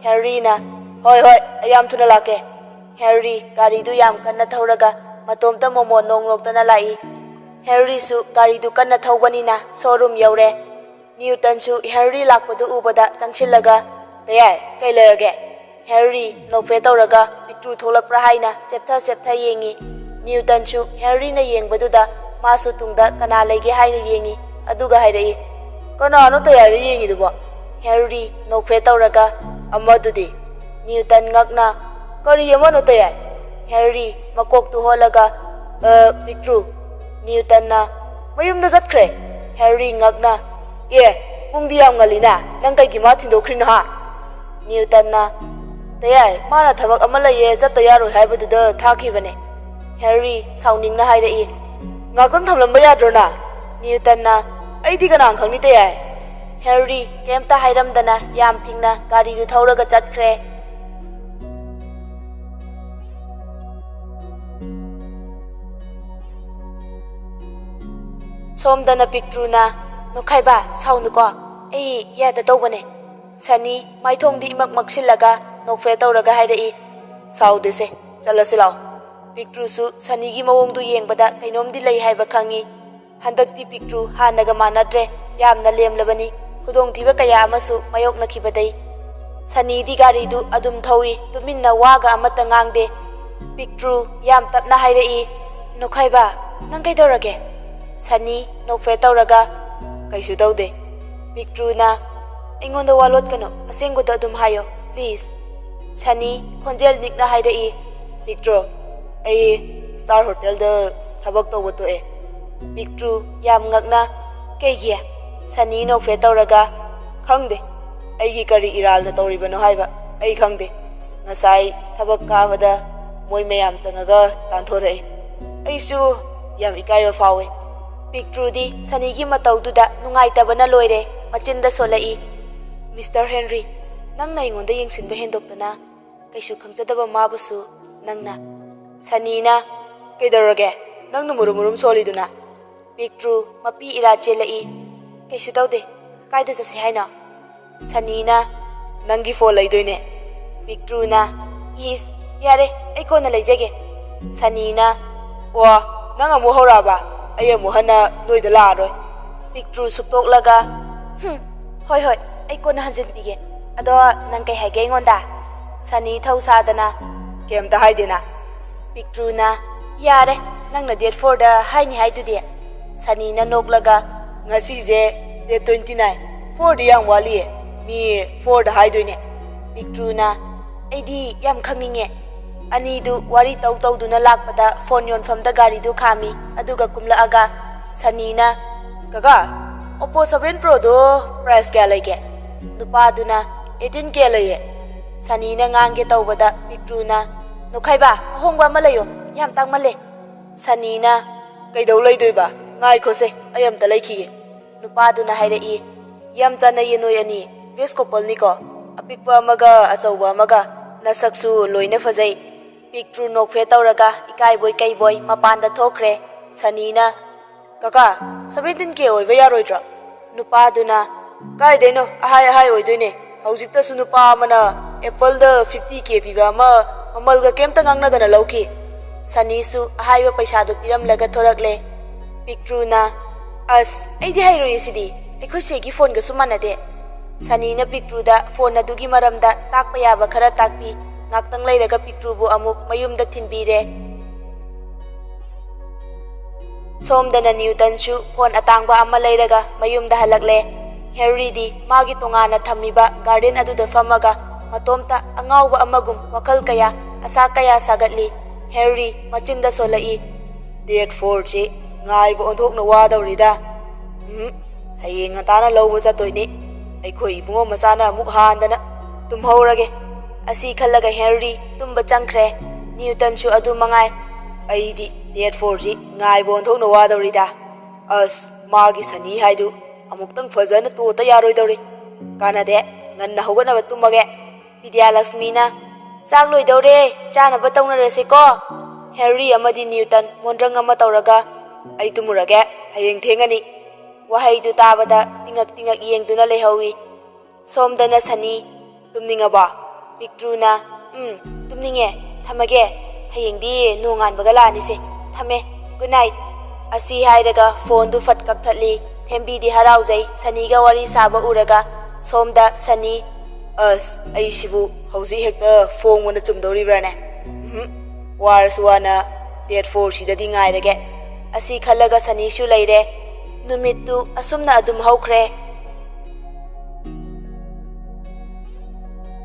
ꯍꯦꯅꯔꯤꯅ, "ꯍꯣꯏ, ꯍꯣꯏ, ꯑꯩ ꯌꯥꯝ ꯊꯨꯅ ꯂꯥꯛꯀꯦ꯫" ꯍꯦꯅꯔꯤ ꯒꯥꯔꯤꯗꯨ ꯌꯥꯝ ꯀꯟꯅ ꯊꯧꯔꯒ ꯃꯇꯣꯝꯇ ꯃꯣꯃꯣꯟ ꯅꯣꯛ ꯅꯣꯛꯇꯅ ꯂꯥꯛꯏ꯫ ꯍꯦꯅꯔꯤꯁꯨ ꯒꯥꯔꯤꯗꯨ ꯀꯟꯅ ꯊꯧꯕꯅꯤꯅ ꯁꯣꯔꯨꯝ ꯌꯧꯔꯦ꯫ ꯅ꯭ꯌꯨꯇꯟꯁꯨ ꯍꯦꯅꯔꯤ ꯂꯥꯛꯄꯗꯨ ꯎꯕꯗ ꯆꯪꯁꯤꯜꯂꯒ, "ꯇꯌꯥꯏ, ꯀꯩ ꯂꯩꯔꯒꯦ?" ꯍꯦꯅꯔꯤ ꯅꯣꯛꯐꯦꯠ ꯇꯧꯔꯒ ꯄꯤꯛꯇ꯭ꯔꯨ ꯊꯣꯛꯂꯛꯄ꯭ꯔꯥ ꯍꯥꯏꯅ ꯆꯦꯞꯊ ꯆꯦꯞꯊ ꯌꯦꯡꯉꯤ꯫ ꯅ꯭ꯌꯨꯇꯟꯁꯨ ꯍꯦꯅꯔꯤꯅ ꯌꯦꯡꯕꯗꯨꯗ ꯃꯥꯁꯨ ꯇꯨꯡꯗ ꯀꯅꯥ ꯂꯩꯒꯦ ꯍꯥꯏꯅ ꯌꯦꯡꯉꯤ, ꯑꯗꯨꯒ ꯍꯥꯏꯔꯛꯏ, "ꯀꯅꯥꯅꯣ ꯇꯌꯥꯏꯅ ꯌꯦꯡꯉꯤꯗꯨꯕꯣ?" ꯍꯦꯅꯔꯤ ꯅꯣꯛꯐꯦꯠ ꯇꯧꯔꯒ, "ꯑꯃꯗꯨꯗꯤ?" ꯅ꯭ꯌꯨꯇꯟ ꯉꯛꯅ, "ꯀꯔꯤ ꯑꯃꯅꯣ ꯇꯌꯥꯏ?" ꯍꯦꯅꯔꯤ ꯃꯀꯣꯛꯇꯨ ꯍꯣꯜꯂꯒ, "ꯑ, ꯄꯤꯛꯇ꯭ꯔꯨ꯫" ꯅ꯭ꯌꯨꯇꯟꯅ, "ꯃꯌꯨꯝꯗ ꯆꯠꯈ꯭ꯔꯦ?" ꯍꯦꯅꯔꯤ ꯉꯛꯅ, "ꯑꯦ, ꯄꯨꯡꯗꯤ ꯌꯥꯝ ꯉꯜꯂꯤꯅ, ꯅꯪ ꯀꯩꯒꯤ ꯃꯥ ꯊꯤꯟꯗꯣꯛꯈ꯭ꯔꯤꯅꯣ ꯍꯥ?" ꯅ꯭ꯌꯨꯇꯟꯅ, "ꯇꯌꯥꯏ, ꯃꯥꯅ ꯊꯕꯛ ꯑꯃ ꯂꯩꯌꯦ, ꯆꯠꯇ ꯌꯥꯔꯣꯏ ꯍꯥꯏꯕꯗꯨꯗ ꯊꯥꯈꯤꯕꯅꯦ꯫" ꯍꯦꯅꯔꯤ ꯁꯥꯎꯅꯤꯡꯅ ꯍꯥꯏꯔꯛꯏ, "ꯉꯥꯛꯇꯪ ꯊꯝꯂꯝꯕ ꯌꯥꯗ꯭ꯔꯣ ꯅ?" ꯅ꯭ꯌꯨꯇꯟꯅ, "ꯑꯩꯗꯤ ꯀꯅꯥ ꯈꯪꯅꯤ ꯇꯌꯥꯏ?" ꯍꯦꯅꯔꯤ ꯀꯩꯝꯇ ꯍꯥꯏꯔꯝꯗꯅ ꯌꯥꯝ ꯐꯤꯡꯅ ꯒꯥꯔꯤꯗꯨ ꯊꯧꯔꯒ ꯆꯠꯈ꯭ꯔꯦ꯫ ꯁꯣꯝꯗꯅ ꯄꯤꯛꯇ꯭ꯔꯨꯅ, "ꯅꯣꯛꯈꯥꯏꯕ, ꯁꯥꯎꯅꯨꯀꯣ, ꯑꯩ ꯌꯥꯗ ꯇꯧꯕꯅꯦ"꯫ ꯁꯅꯤ ꯃꯥꯏꯊꯣꯡꯗꯤ ꯏꯃꯛ ꯃꯛꯁꯤꯜꯂꯒ ꯅꯣꯛꯐꯦꯠ ꯇꯧꯔꯒ ꯍꯥꯏꯔꯛꯏ, "ꯁꯥꯎꯗꯦꯁꯦ, ꯆꯠꯂꯁꯤ ꯂꯥꯛꯑꯣ"꯫ ꯄꯤꯛꯇ꯭ꯔꯨꯁꯨ ꯁꯅꯤꯒꯤ ꯃꯑꯣꯡꯗꯨ ꯌꯦꯡꯕꯗ ꯀꯩꯅꯣꯝꯗꯤ ꯂꯩ ꯍꯥꯏꯕ ꯈꯪꯉꯤ꯫ ꯍꯟꯗꯛꯇꯤ ꯄꯤꯛꯇ꯭ꯔꯨ ꯍꯥꯟꯅꯒ ꯃꯥꯟꯅꯗ꯭ꯔꯦ, ꯌꯥꯝꯅ ꯂꯦꯝꯂꯕꯅꯤ꯫ ꯈꯨꯗꯣꯡꯊꯤꯕ ꯀꯌꯥ ꯑꯃꯁꯨ ꯃꯥꯌꯣꯛꯅꯈꯤꯕꯗꯩ꯫ ꯁꯅꯤꯗꯤ ꯒꯥꯔꯤꯗꯨ ꯑꯗꯨꯝ ꯊꯧꯏ, ꯇꯨꯃꯤꯟꯅ ꯋꯥꯒ ꯑꯃꯠꯇ ꯉꯥꯡꯗꯦ꯫ ꯄꯤꯛꯇ꯭ꯔꯨ ꯌꯥꯝ ꯇꯞꯅ ꯍꯥꯏꯔꯛꯏ, "ꯅꯣꯛꯈꯥꯏꯕ, ꯅꯪ ꯀꯩꯗꯧꯔꯒꯦ?" ꯁꯅꯤ ꯅꯣꯛꯐꯦꯠ ꯇꯧꯔꯒ, "ꯀꯩꯁꯨ ꯇꯧꯗꯦ"꯫ ꯄꯤꯛꯇ꯭ꯔꯨꯅ, "ꯑꯩꯉꯣꯟꯗ ꯋꯥ ꯂꯣꯠꯀꯅꯨ, ꯑꯁꯦꯡꯕꯗꯣ ꯑꯗꯨꯝ ꯍꯥꯏꯌꯣ, please"꯫ ꯁꯅꯤ ꯈꯣꯟꯖꯦꯜ ꯅꯤꯛꯅ ꯍꯥꯏꯔꯛꯏ, "ꯄꯤꯛꯇ꯭ꯔꯨ, ꯑꯩ ꯁ꯭ꯇꯥꯔ ꯍꯣꯇꯦꯜꯗ ꯊꯕꯛ ꯇꯧꯕ ꯇꯣꯛꯑꯦ"꯫ ꯄꯤꯛꯇ꯭ꯔꯨ ꯌꯥꯝ ꯉꯛꯅ, "ꯀꯩꯒꯤ?" ꯁꯅꯤ ꯅꯣꯛꯐꯦꯠ ꯇꯧꯔꯒ, "ꯈꯪꯗꯦ, ꯑꯩꯒꯤ ꯀꯔꯤ ꯏꯔꯥꯜꯅ ꯇꯧꯔꯤꯕꯅꯣ ꯍꯥꯏꯕ ꯑꯩ ꯈꯪꯗꯦ꯫ ꯉꯁꯥꯏ ꯊꯕꯛ ꯀꯥꯕꯗ ꯃꯣꯏ ꯃꯌꯥꯝ ꯆꯪꯉꯒ ꯇꯥꯟꯊꯣꯔꯛꯑꯦ꯫ ꯑꯩꯁꯨ ꯌꯥꯝ ꯏꯀꯥꯏꯕ ꯐꯥꯎꯋꯦ"꯫ ꯄꯤꯛꯇ꯭ꯔꯨꯗꯤ ꯁꯅꯤꯒꯤ ꯃꯇꯧꯗꯨꯗ ꯅꯨꯡꯉꯥꯏꯇꯕꯅ ꯂꯣꯏꯔꯦ, ꯃꯆꯤꯟꯗ ꯁꯣꯜꯂꯛꯏ, "ꯃꯤꯁꯇꯔ ꯍꯦꯟꯔꯤ, ꯅꯪꯅ ꯑꯩꯉꯣꯟꯗ ꯌꯦꯡꯁꯤꯟꯕ ꯍꯦꯟꯗꯣꯛꯇꯅ ꯀꯩꯁꯨ ꯈꯪꯖꯗꯕ ꯃꯥꯕꯨꯁꯨ ꯅꯪꯅ"꯫ ꯁꯅꯤꯅ, "ꯀꯩꯗꯧꯔꯒꯦ? ꯅꯪꯅ ꯃꯨꯔꯨꯝ ꯃꯨꯔꯨꯝ ꯁꯣꯜꯂꯤꯗꯨꯅ?" ꯄꯤꯛꯇ꯭ꯔꯨ ꯃꯄꯤ ꯏꯔꯥ ꯆꯦꯜꯂꯛꯏ, "ꯀꯩꯁꯨ ꯇꯧꯗꯦ, ꯀꯥꯏꯗ ꯆꯠꯁꯤ ꯍꯥꯏꯅꯣ?" ꯁꯅꯤꯅ, "ꯅꯪꯒꯤ ꯐꯣꯟ ꯂꯩꯗꯣꯏꯅꯦ"꯫ ꯄꯤꯛꯇ꯭ꯔꯨꯅ, "ꯏꯁ, ꯌꯥꯔꯦ, ꯑꯩ ꯀꯣꯟꯅ ꯂꯩꯖꯒꯦ"꯫ ꯁꯅꯤꯅ, "ꯑꯣ, ꯅꯪ ꯑꯃꯨꯛ ꯍꯧꯔꯛꯑꯕ? ꯑꯩ ꯑꯃꯨꯛ ꯍꯟꯅ ꯅꯣꯏꯗ ꯂꯥꯛꯑꯔꯣꯏ"꯫ ꯄꯤꯛꯇ꯭ꯔꯨ ꯁꯨꯛꯇꯣꯛꯂꯒ, "ꯍꯨꯝ, ꯍꯣꯏ, ꯍꯣꯏ, ꯑꯩ ꯀꯣꯟꯅ ꯍꯟꯖꯤꯟꯕꯤꯒꯦ꯫ ꯑꯗꯣ ꯅꯪ ꯀꯩ ꯍꯥꯏꯒꯦ ꯑꯩꯉꯣꯟꯗ?" ꯁꯅꯤ ꯊꯧ ꯁꯥꯗꯅ, "ꯀꯩꯝꯇ ꯍꯥꯏꯗꯦꯅ"꯫ ꯄꯤꯛꯇ꯭ꯔꯨꯅ, "ꯌꯥꯔꯦ, ꯅꯪꯅ ꯗꯦꯠ ꯐꯣꯔꯗ ꯍꯥꯏꯅꯤ ꯍꯥꯏꯗꯨꯗꯤ"꯫ ꯁꯅꯤꯅ ꯅꯣꯛꯂꯒ, "ꯉꯁꯤꯁꯦ ꯗꯦꯠ ꯇ꯭ꯋꯦꯟꯇꯤ ꯅꯥꯏꯟ, ꯐꯣꯔꯗꯤ ꯌꯥꯝ ꯋꯥꯠꯂꯤꯌꯦ, ꯃꯤ ꯐꯣꯔꯗ ꯍꯥꯏꯗꯣꯏꯅꯦ"꯫ ꯄꯤꯛꯇ꯭ꯔꯨꯅ, "ꯑꯩꯗꯤ ꯌꯥꯝ ꯈꯪꯅꯤꯡꯉꯦ"꯫ ꯑꯅꯤꯗꯨ ꯋꯥꯔꯤ ꯇꯧ ꯇꯧꯗꯨꯅ ꯂꯥꯛꯄꯗ ꯐꯣꯟ ꯌꯣꯟꯐꯝꯗ ꯒꯥꯔꯤꯗꯨ ꯈꯥꯝꯃꯤ, ꯑꯗꯨꯒ ꯀꯨꯝꯂꯛꯑꯒ ꯁꯅꯤꯅ, "ꯀꯀꯥ, ꯑꯣꯞꯄꯣ ꯁꯚꯦꯟ ꯄ꯭ꯔꯣꯗꯣ ꯄ꯭ꯔꯥꯏꯁ ꯀꯌꯥ ꯂꯩꯒꯦ?" ꯅꯨꯄꯥꯗꯨꯅ, "ꯑꯩꯠꯇꯤꯟ ꯀꯦ ꯂꯩꯌꯦ"꯫ ꯁꯅꯤꯅ ꯉꯥꯡꯒꯦ ꯇꯧꯕꯗ ꯄꯤꯛꯇ꯭ꯔꯨꯅ, "ꯅꯣꯛꯈꯥꯏꯕ, ꯑꯍꯣꯡꯕ ꯑꯃ ꯂꯩꯌꯣ, ꯌꯥꯝ ꯇꯥꯡꯃꯜꯂꯦ"꯫ ꯁꯅꯤꯅ, "ꯀꯩꯗꯧ ꯂꯩꯗꯣꯏꯕ? ꯉꯥꯏꯈꯣꯁꯦ, ꯑꯩ ꯑꯝꯇ ꯂꯩꯈꯤꯒꯦ"꯫ ꯅꯨꯄꯥꯗꯨꯅ ꯍꯥꯏꯔꯛꯏ, "ꯌꯥꯝ ꯆꯥꯟꯅꯩꯌꯦ ꯅꯣꯏ ꯑꯅꯤ, ꯕꯦꯁ ꯀꯣꯄꯜꯅꯤꯀꯣ꯫ ꯑꯄꯤꯛꯄ ꯑꯃꯒ ꯑꯆꯧꯕ ꯑꯃꯒ, ꯅꯁꯛꯁꯨ ꯂꯣꯏꯅ ꯐꯖꯩ"꯫ ꯄꯤꯛꯇ꯭ꯔꯨ ꯅꯣꯛꯐꯦꯠ ꯇꯧꯔꯒ ꯏꯀꯥꯏꯕꯣꯏ ꯀꯩꯕꯣꯏ ꯃꯄꯥꯟꯗ ꯊꯣꯛꯈ꯭ꯔꯦ꯫ ꯁꯅꯤꯅ, "ꯀꯀꯥ, ꯁꯚꯦꯟꯇꯤꯟ ꯀꯦ ꯑꯣꯏꯕ ꯌꯥꯔꯣꯏꯗ꯭ꯔꯣ?" ꯅꯨꯄꯥꯗꯨꯅ, "ꯀꯥꯏꯗꯩꯅꯣ, ꯑꯍꯥꯏ ꯑꯍꯥꯏ ꯑꯣꯏꯗꯣꯏꯅꯦ꯫ ꯍꯧꯖꯤꯛꯇꯁꯨ ꯅꯨꯄꯥ ꯑꯃꯅ ꯑꯦꯄꯜꯗ ꯐꯤꯐꯇꯤ ꯀꯦ ꯄꯤꯕ ꯑꯃ ꯃꯃꯜꯒ ꯀꯩꯝꯇ ꯉꯥꯡꯅꯗꯅ ꯂꯧꯈꯤ꯫" ꯁꯅꯤꯁꯨ ꯑꯍꯥꯏꯕ ꯄꯩꯁꯥꯗꯨ ꯄꯤꯔꯝꯂꯒ ꯊꯣꯔꯛꯂꯦ꯫ ꯄꯤꯛꯇ꯭ꯔꯨꯅ, "ꯑꯁ, ꯑꯩꯗꯤ ꯍꯩꯔꯣꯏꯌꯦ ꯁꯤꯗꯤ, ꯑꯩꯈꯣꯏ ꯆꯦꯒꯤ ꯐꯣꯟꯒꯁꯨ ꯃꯥꯟꯅꯗꯦ꯫" ꯁꯅꯤꯅ ꯄꯤꯛꯇ꯭ꯔꯨꯗ ꯐꯣꯟ ꯑꯗꯨꯒꯤ ꯃꯔꯝꯗ ꯇꯥꯛꯄ ꯌꯥꯕ ꯈꯔ ꯇꯥꯛꯄꯤ꯫ ꯉꯥꯛꯇꯪ ꯂꯩꯔꯒ ꯄꯤꯛꯇ꯭ꯔꯨꯕꯨ ꯑꯃꯨꯛ ꯃꯌꯨꯝꯗ ꯊꯤꯟꯕꯤꯔꯦ꯫ ꯁꯣꯝꯗꯅ ꯅ꯭ꯌꯨꯇꯟꯁꯨ ꯐꯣꯟ ꯑꯇꯥꯡꯕ ꯑꯃ ꯂꯩꯔꯒ ꯃꯌꯨꯝꯗ ꯍꯜꯂꯛꯂꯦ꯫ ꯍꯦꯅꯔꯤꯗꯤ ꯃꯥꯒꯤ ꯇꯣꯉꯥꯟꯅ ꯊꯝꯃꯤꯕ ꯒꯥꯔꯗꯦꯟ ꯑꯗꯨꯗ ꯐꯝꯃꯒ ꯃꯇꯣꯝꯇ ꯑꯉꯥꯎꯕ ꯑꯃꯒꯨꯝ ꯋꯥꯈꯜ ꯀꯌꯥ, ꯑꯁꯥ ꯀꯌꯥ ꯁꯥꯒꯠꯂꯤ꯫ ꯍꯦꯅꯔꯤ ꯃꯆꯤꯟꯗ ꯁꯣꯜꯂꯛꯏ, "ꯗꯦꯠ ꯐꯣꯔꯁꯤ ꯉꯥꯏꯕ ꯑꯣꯟꯊꯣꯛꯅ ꯋꯥꯗꯧꯔꯤꯗ꯫ ꯎꯝ, ꯍꯌꯦꯡ ꯉꯟꯇꯥꯅ ꯂꯧꯕ ꯆꯠꯇꯣꯏꯅꯤ꯫ ꯑꯩꯈꯣꯏ ꯏꯕꯨꯡꯉꯣ ꯃꯆꯥꯅ ꯑꯃꯨꯛ ꯍꯥꯟꯗꯅ ꯇꯨꯝꯍꯧꯔꯒꯦ꯫" ꯑꯁꯤ ꯈꯜꯂꯒ ꯍꯦꯅꯔꯤ ꯇꯨꯝꯕ ꯆꯪꯈ꯭ꯔꯦ꯫ ꯅ꯭ꯌꯨꯇꯟꯁꯨ ꯑꯗꯨ ꯃꯉꯥꯏ꯫ "ꯑꯩꯗꯤ ꯗꯦꯠ ꯐꯣꯔꯁꯤ ꯉꯥꯏꯕ ꯑꯣꯟꯊꯣꯛꯅ ꯋꯥꯗꯧꯔꯤꯗ꯫ ꯑꯁ, ꯃꯥꯒꯤ ꯁꯅꯤ ꯍꯥꯏꯗꯨ ꯑꯃꯨꯛꯇꯪ ꯐꯖꯅ ꯇꯣꯠꯇ ꯌꯥꯔꯣꯏꯗꯧꯔꯤ꯫ ꯀꯥꯟꯅꯗꯦ, ꯉꯟꯅ ꯍꯧꯒꯠꯅꯕ ꯇꯨꯝꯃꯒꯦ꯫" ꯕꯤꯗ꯭ꯌꯥꯂꯛꯁꯃꯤꯅ, "ꯆꯥꯛ ꯂꯣꯏꯗꯧꯔꯦ, ꯆꯥꯅꯕ ꯇꯧꯅꯔꯁꯦꯀꯣ꯫" ꯍꯦꯅꯔꯤ ꯑꯃꯗꯤ ꯅ꯭ꯌꯨꯇꯟ ꯃꯣꯟꯗ꯭ꯔꯪ ꯑꯃ ꯇꯧꯔꯒ, "ꯑꯩ ꯇꯨꯝꯃꯨꯔꯒꯦ, ꯍꯌꯦꯡ ꯊꯦꯡꯉꯅꯤ꯫" ꯋꯥꯍꯩꯗꯨ ꯇꯥꯕꯗ ꯇꯤꯉꯛ ꯇꯤꯉꯛ ꯌꯦꯡꯗꯨꯅ ꯂꯩꯍꯧꯏ꯫ ꯁꯣꯝꯗꯅ ꯁꯅꯤ, "ꯇꯨꯝꯅꯤꯡꯉꯕꯣ?" ꯄꯤꯛꯇ꯭ꯔꯨꯅ, "ꯎꯝ, ꯇꯨꯝꯅꯤꯡꯉꯦ, ꯊꯝꯃꯒꯦ, ꯍꯌꯦꯡꯗꯤ ꯅꯣꯡꯉꯥꯟꯕꯒ ꯂꯥꯛꯑꯅꯤꯁꯦ, ꯊꯝꯃꯦ, ꯒꯨꯗ ꯅꯥꯏꯠ꯫" ꯑꯁꯤ ꯍꯥꯏꯔꯒ ꯐꯣꯟꯗꯨ ꯐꯠ ꯀꯛꯊꯠꯂꯤ꯫ ꯊꯦꯝꯕꯤꯗꯤ ꯍꯔꯥꯎꯖꯩ ꯁꯅꯤꯒ ꯋꯥꯔꯤ ꯁꯥꯕ ꯎꯔꯒ꯫ ꯁꯣꯝꯗ ꯁꯅꯤ, "ꯑꯁ, ꯑꯩꯁꯤꯕꯨ ꯍꯧꯖꯤꯛ ꯍꯦꯛꯇ ꯐꯣꯡꯕꯅ ꯆꯨꯝꯗꯧꯔꯤꯕ꯭ꯔꯥꯅꯦ? ꯎꯝ, ꯋꯥꯔꯁꯨ ꯋꯥꯅ ꯗꯦꯠ ꯐꯣꯔꯁꯤꯗꯗꯤ ꯉꯥꯏꯔꯒꯦ꯫" ꯑꯁꯤ ꯈꯜꯂꯒ ꯁꯅꯤꯁꯨ ꯂꯩꯔꯦ꯫ ꯅꯨꯃꯤꯠꯇꯨ ꯑꯁꯨꯝꯅ ꯑꯗꯨꯝ ꯍꯧꯈ꯭ꯔꯦ꯫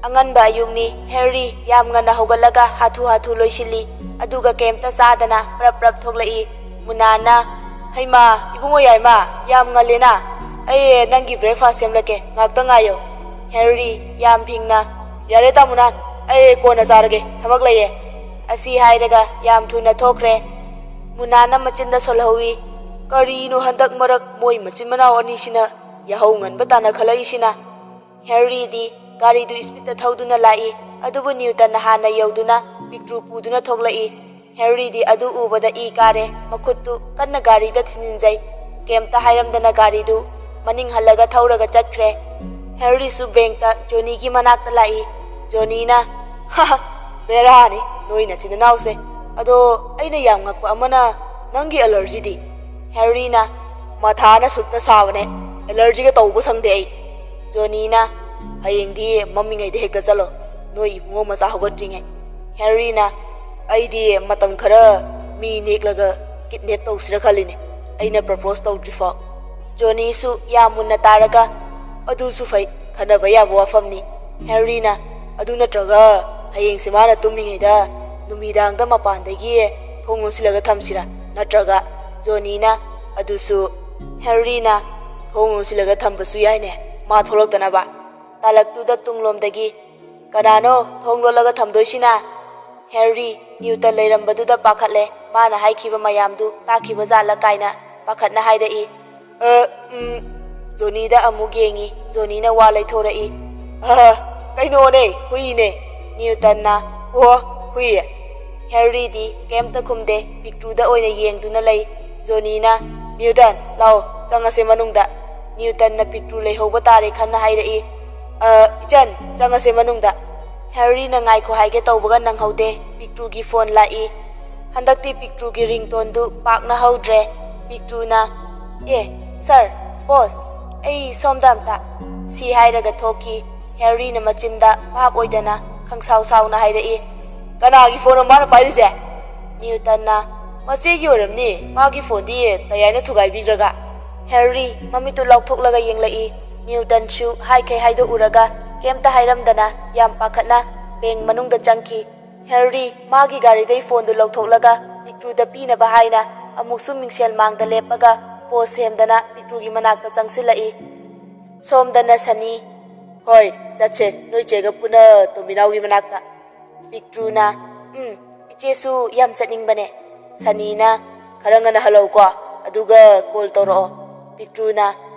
ꯑꯉꯟꯕ ꯑꯌꯨꯛꯅꯤ꯫ ꯍꯦꯅꯔꯤ ꯌꯥꯝ ꯉꯟꯅ ꯍꯧꯒꯠꯂꯒ ꯍꯥꯊꯨ ꯍꯥꯊꯨ ꯂꯣꯏꯁꯤꯜꯂꯤ꯫ ꯑꯗꯨꯒ ꯀꯩꯝꯇ ꯆꯥꯗꯅ ꯄ꯭ꯔꯞ ꯄ꯭ꯔꯞ ꯊꯣꯛꯂꯛꯏ꯫ ꯃꯨꯅꯥꯅ, "ꯍꯩꯃꯥ, ꯏꯕꯨꯡꯉꯣ ꯌꯥꯏꯃ, ꯌꯥꯝ ꯉꯜꯂꯦꯅ꯫ ꯑꯩ ꯅꯪꯒꯤ ꯕ꯭ꯔꯦꯛꯐꯥꯁ ꯁꯦꯝꯂꯛꯀꯦ, ꯉꯥꯛꯇ ꯉꯥꯏꯌꯣ꯫" ꯍꯦꯅꯔꯤ ꯌꯥꯝ ꯐꯤꯡꯅ, "ꯌꯥꯔꯦ ꯇꯥꯃꯨꯅꯥꯟ, ꯑꯩ ꯀꯣꯟꯅ ꯆꯥꯔꯒꯦ, ꯊꯕꯛ ꯂꯩꯌꯦ꯫" ꯑꯁꯤ ꯍꯥꯏꯔꯒ ꯌꯥꯝ ꯊꯨꯅ ꯊꯣꯛꯈ꯭ꯔꯦ꯫ ꯃꯨꯅꯥꯅ ꯃꯆꯤꯟꯗ ꯁꯣꯜꯍꯧꯏ, "ꯀꯔꯤꯅꯣ ꯍꯟꯗꯛ ꯃꯔꯛ ꯃꯣꯏ ꯃꯆꯤꯟ ꯃꯅꯥꯎ ꯑꯅꯤꯁꯤꯅ ꯌꯥꯍꯧ ꯉꯟꯕ ꯇꯥꯟꯅ ꯈꯜꯂꯛꯏꯁꯤꯅ?" ꯍꯦꯅꯔꯤꯗꯤ ꯒꯥꯔꯤꯗꯨ ꯏꯁꯄꯤꯠꯇ ꯊꯧꯗꯨꯅ ꯂꯥꯛꯏ, ꯑꯗꯨꯕꯨ ꯅ꯭ꯌꯨꯇꯟꯅ ꯍꯥꯟꯅ ꯌꯧꯗꯨꯅ ꯄꯤꯛꯇ꯭ꯔꯨ ꯄꯨꯗꯨꯅ ꯊꯣꯛꯂꯛꯏ꯫ ꯍꯦꯅꯔꯤꯗꯤ ꯑꯗꯨ ꯎꯕꯗ ꯏ ꯀꯥꯔꯦ꯫ ꯃꯈꯨꯠꯇꯨ ꯀꯟꯅ ꯒꯥꯔꯤꯗ ꯊꯤꯟꯖꯤꯟꯖꯩ꯫ ꯀꯩꯝꯇ ꯍꯥꯏꯔꯝꯗꯅ ꯒꯥꯔꯤꯗꯨ ꯃꯅꯤꯡ ꯍꯜꯂꯒ ꯊꯧꯔꯒ ꯆꯠꯈ꯭ꯔꯦ꯫ ꯍꯦꯅꯔꯤꯁꯨ ꯕꯦꯡꯛꯇ ꯖꯣꯅꯤꯒꯤ ꯃꯅꯥꯛꯇ ꯂꯥꯛꯏ꯫ ꯖꯣꯅꯤꯅ, "ꯍꯥ, ꯕꯦꯔꯥꯅꯤ ꯅꯣꯏ ꯅꯆꯤꯟ ꯅꯅꯥꯎꯁꯦ꯫ ꯑꯗꯣ ꯑꯩꯅ ꯌꯥꯝ ꯉꯛꯄ ꯑꯃꯅ, ꯅꯪꯒꯤ ꯑꯦꯂꯔꯖꯤꯗꯤ?" ꯍꯦꯅꯔꯤꯅ, "ꯃꯊꯥꯅ ꯁꯨꯠꯇ ꯁꯥꯕꯅꯦ, ꯑꯦꯂꯔꯖꯤꯒ ꯇꯧꯕ ꯁꯪꯗꯦ ꯑꯩ꯫" ꯖꯣꯅꯤꯅ, "ꯍꯌꯦꯡꯗꯤ ꯃꯝꯃꯤꯉꯩꯗ ꯍꯦꯛꯇ ꯆꯠꯂꯣ, ꯅꯣꯏ ꯏꯕꯨꯡꯉꯣ ꯃꯆꯥ ꯍꯧꯒꯠꯇ꯭ꯔꯤꯉꯩ꯫" ꯍꯦꯅꯔꯤꯅ, "ꯑꯩꯗꯤ ꯃꯇꯝ ꯈꯔ ꯃꯤ ꯅꯦꯛꯂꯒ ꯀꯤꯗꯅꯦꯞ ꯇꯧꯁꯤꯔ ꯈꯜꯂꯤꯅꯦ, ꯑꯩꯅ ꯄ꯭ꯔꯄꯣꯁ ꯇꯧꯗ꯭ꯔꯤꯐꯥꯎ꯫" ꯖꯣꯅꯤꯁꯨ ꯌꯥꯝ ꯃꯨꯟꯅ ꯇꯥꯔꯒ, "ꯑꯗꯨꯁꯨ ꯐꯩ, ꯈꯟꯅꯕ ꯌꯥꯕ ꯋꯥꯐꯝꯅꯤ꯫" ꯍꯦꯅꯔꯤꯅ, "ꯑꯗꯨ ꯅꯠꯇ꯭ꯔꯒ ꯍꯌꯦꯡꯁꯦ ꯃꯥꯅ ꯇꯨꯝꯃꯤꯉꯩꯗ ꯅꯨꯃꯤꯗꯥꯡꯗ ꯃꯄꯥꯟꯗꯒꯤ ꯊꯣꯡ ꯂꯣꯟꯁꯤꯜꯂꯒ ꯊꯝꯁꯤꯔꯥ? ꯅꯠꯇ꯭ꯔꯒ," ꯖꯣꯅꯤꯅ, "ꯑꯗꯨꯁꯨ ꯍꯦꯅꯔꯤꯅ ꯊꯣꯡ ꯂꯣꯟꯁꯤꯜꯂꯒ ꯊꯝꯕꯁꯨ ꯌꯥꯏꯅꯦ, ꯃꯥ ꯊꯣꯛꯂꯛꯇꯅꯕ꯫" ꯇꯥꯂꯛꯇꯨꯗ ꯇꯨꯡꯂꯣꯝꯗꯒꯤ, "ꯀꯅꯥꯅꯣ ꯊꯣꯡ ꯂꯣꯜꯂꯒ ꯊꯝꯗꯣꯏꯁꯤꯅ?" ꯍꯦꯅꯔꯤ ꯅ꯭ꯌꯨꯇꯟ ꯂꯩꯔꯝꯕꯗꯨꯗ ꯄꯥꯈꯠꯂꯦ꯫ ꯃꯥꯅ ꯍꯥꯏꯈꯤꯕ ꯃꯌꯥꯝꯗꯨ ꯇꯥꯈꯤꯕ ꯖꯥꯠꯂ ꯀꯥꯏꯅ ꯄꯥꯈꯠꯅ ꯍꯥꯏꯔꯛꯏ꯫ "ꯑ, ꯎꯝ꯫" ꯖꯣꯅꯤꯗ ꯑꯃꯨꯛ ꯌꯦꯡꯉꯤ꯫ ꯖꯣꯅꯤꯅ ꯋꯥ ꯂꯩꯊꯣꯔꯛꯏ꯫ "ꯑ, ꯀꯩꯅꯣꯅꯦ, ꯍꯨꯏꯅꯦ꯫" ꯅ꯭ꯌꯨꯇꯟꯅ, "ꯑꯣ, ꯍꯨꯏ?" ꯍꯦꯅꯔꯤꯗꯤ ꯀꯩꯝꯇ ꯈꯨꯝꯗꯦ, ꯄꯤꯛꯇ꯭ꯔꯨꯗ ꯑꯣꯏꯅ ꯌꯦꯡꯗꯨꯅ ꯂꯩ꯫ ꯖꯣꯅꯤꯅ, "ꯅ꯭ꯌꯨꯇꯟ, ꯂꯥꯛꯑꯣ, ꯆꯪꯉꯁꯦ ꯃꯅꯨꯡꯗ꯫" ꯅ꯭ꯌꯨꯇꯟꯅ ꯄꯤꯛꯇ꯭ꯔꯨ ꯂꯩꯍꯧꯕ ꯇꯥꯔꯦ ꯈꯟꯅ ꯍꯥꯏꯔꯛꯏ꯫ "ꯑ, ꯏꯆꯟ, ꯆꯪꯉꯁꯦ ꯃꯅꯨꯡꯗ꯫" ꯍꯦꯅꯔꯤꯅ ꯉꯥꯏꯈꯣ ꯍꯥꯏꯒꯦ ꯇꯧꯕꯒ ꯅꯪꯍꯧꯗꯦ, ꯄꯤꯛꯇ꯭ꯔꯨꯒꯤ ꯐꯣꯟ ꯂꯥꯛꯏ꯫ ꯍꯟꯗꯛꯇꯤ ꯄꯤꯛꯇ꯭ꯔꯨꯒꯤ ꯔꯤꯡꯇꯣꯟꯗꯨ ꯄꯥꯛꯅ ꯍꯧꯗ꯭ꯔꯦ꯫ ꯄꯤꯛꯇ꯭ꯔꯨꯅ, "ꯑꯦ, ꯁꯥꯔ, ꯕꯣꯁ, ꯑꯩ ꯁꯣꯝꯗ ꯑꯝꯇ," ꯁꯤ ꯍꯥꯏꯔꯒ ꯊꯣꯛꯈꯤ꯫ ꯍꯦꯅꯔꯤꯅ ꯃꯆꯤꯟꯗ ꯚꯥꯞ ꯑꯣꯏꯗꯅ ꯈꯪꯁꯥꯎ ꯁꯥꯎꯅ ꯍꯥꯏꯔꯛꯏ, "ꯀꯅꯥꯒꯤ ꯐꯣꯟꯅꯣ ꯃꯥꯅ ꯄꯥꯏꯔꯤꯁꯦ?" ꯅ꯭ꯌꯨꯇꯟꯅ, "ꯃꯆꯦꯒꯤ ꯑꯣꯏꯔꯝꯅꯤ, ꯃꯥꯒꯤ ꯐꯣꯟꯗꯤ ꯇꯌꯥꯏꯅ ꯊꯨꯒꯥꯏꯕꯤꯈ꯭ꯔꯒ꯫" ꯍꯦꯅꯔꯤ ꯃꯃꯤꯠꯇꯨ ꯂꯥꯎꯊꯣꯛꯂꯒ ꯌꯦꯡꯂꯛꯏ꯫ ꯅ꯭ꯌꯨꯇꯟꯁꯨ ꯍꯥꯏꯈꯩ ꯍꯥꯏꯗꯣꯛꯎꯔꯒ ꯀꯩꯝꯇ ꯍꯥꯏꯔꯝꯗꯅ ꯌꯥꯝ ꯄꯥꯈꯠꯅ ꯕꯦꯡꯛ ꯃꯅꯨꯡꯗ ꯆꯪꯈꯤ꯫ ꯍꯦꯅꯔꯤ ꯃꯥꯒꯤ ꯒꯥꯔꯤꯗꯩ ꯐꯣꯟꯗꯨ ꯂꯧꯊꯣꯛꯂꯒ ꯄꯤꯛꯇ꯭ꯔꯨꯗ ꯄꯤꯅꯕ ꯍꯥꯏꯅ ꯑꯃꯨꯛꯁꯨ ꯃꯤꯡꯁꯦꯜ ꯃꯥꯡꯗ ꯂꯦꯞꯄꯒ ꯄꯣꯁ ꯁꯦꯝꯗꯅ ꯄꯤꯛꯇ꯭ꯔꯨꯒꯤ ꯃꯅꯥꯛꯇ ꯆꯪꯁꯤꯜꯂꯛꯏ꯫ ꯁꯣꯝꯗꯅ ꯁꯅꯤ, "ꯍꯣꯏ, ꯆꯠꯁꯦ, ꯅꯣꯏ ꯆꯦꯒ ꯄꯨꯟꯅ ꯇꯣꯝꯕꯤꯅꯥꯎꯒꯤ ꯃꯅꯥꯛꯇ꯫" ꯄꯤꯛꯇ꯭ꯔꯨꯅ, "ꯎꯝ, ꯏꯆꯦꯁꯨ ꯌꯥꯝ ꯆꯠꯅꯤꯡꯕꯅꯦ꯫" ꯁꯅꯤꯅ, "ꯈꯔ ꯉꯟꯅ ꯍꯜꯂꯛꯎꯀꯣ, ꯑꯗꯨꯒ ꯀꯣꯜ ꯇꯧꯔꯛꯑꯣ꯫" ꯄꯤꯛꯇ꯭ꯔꯨꯅ,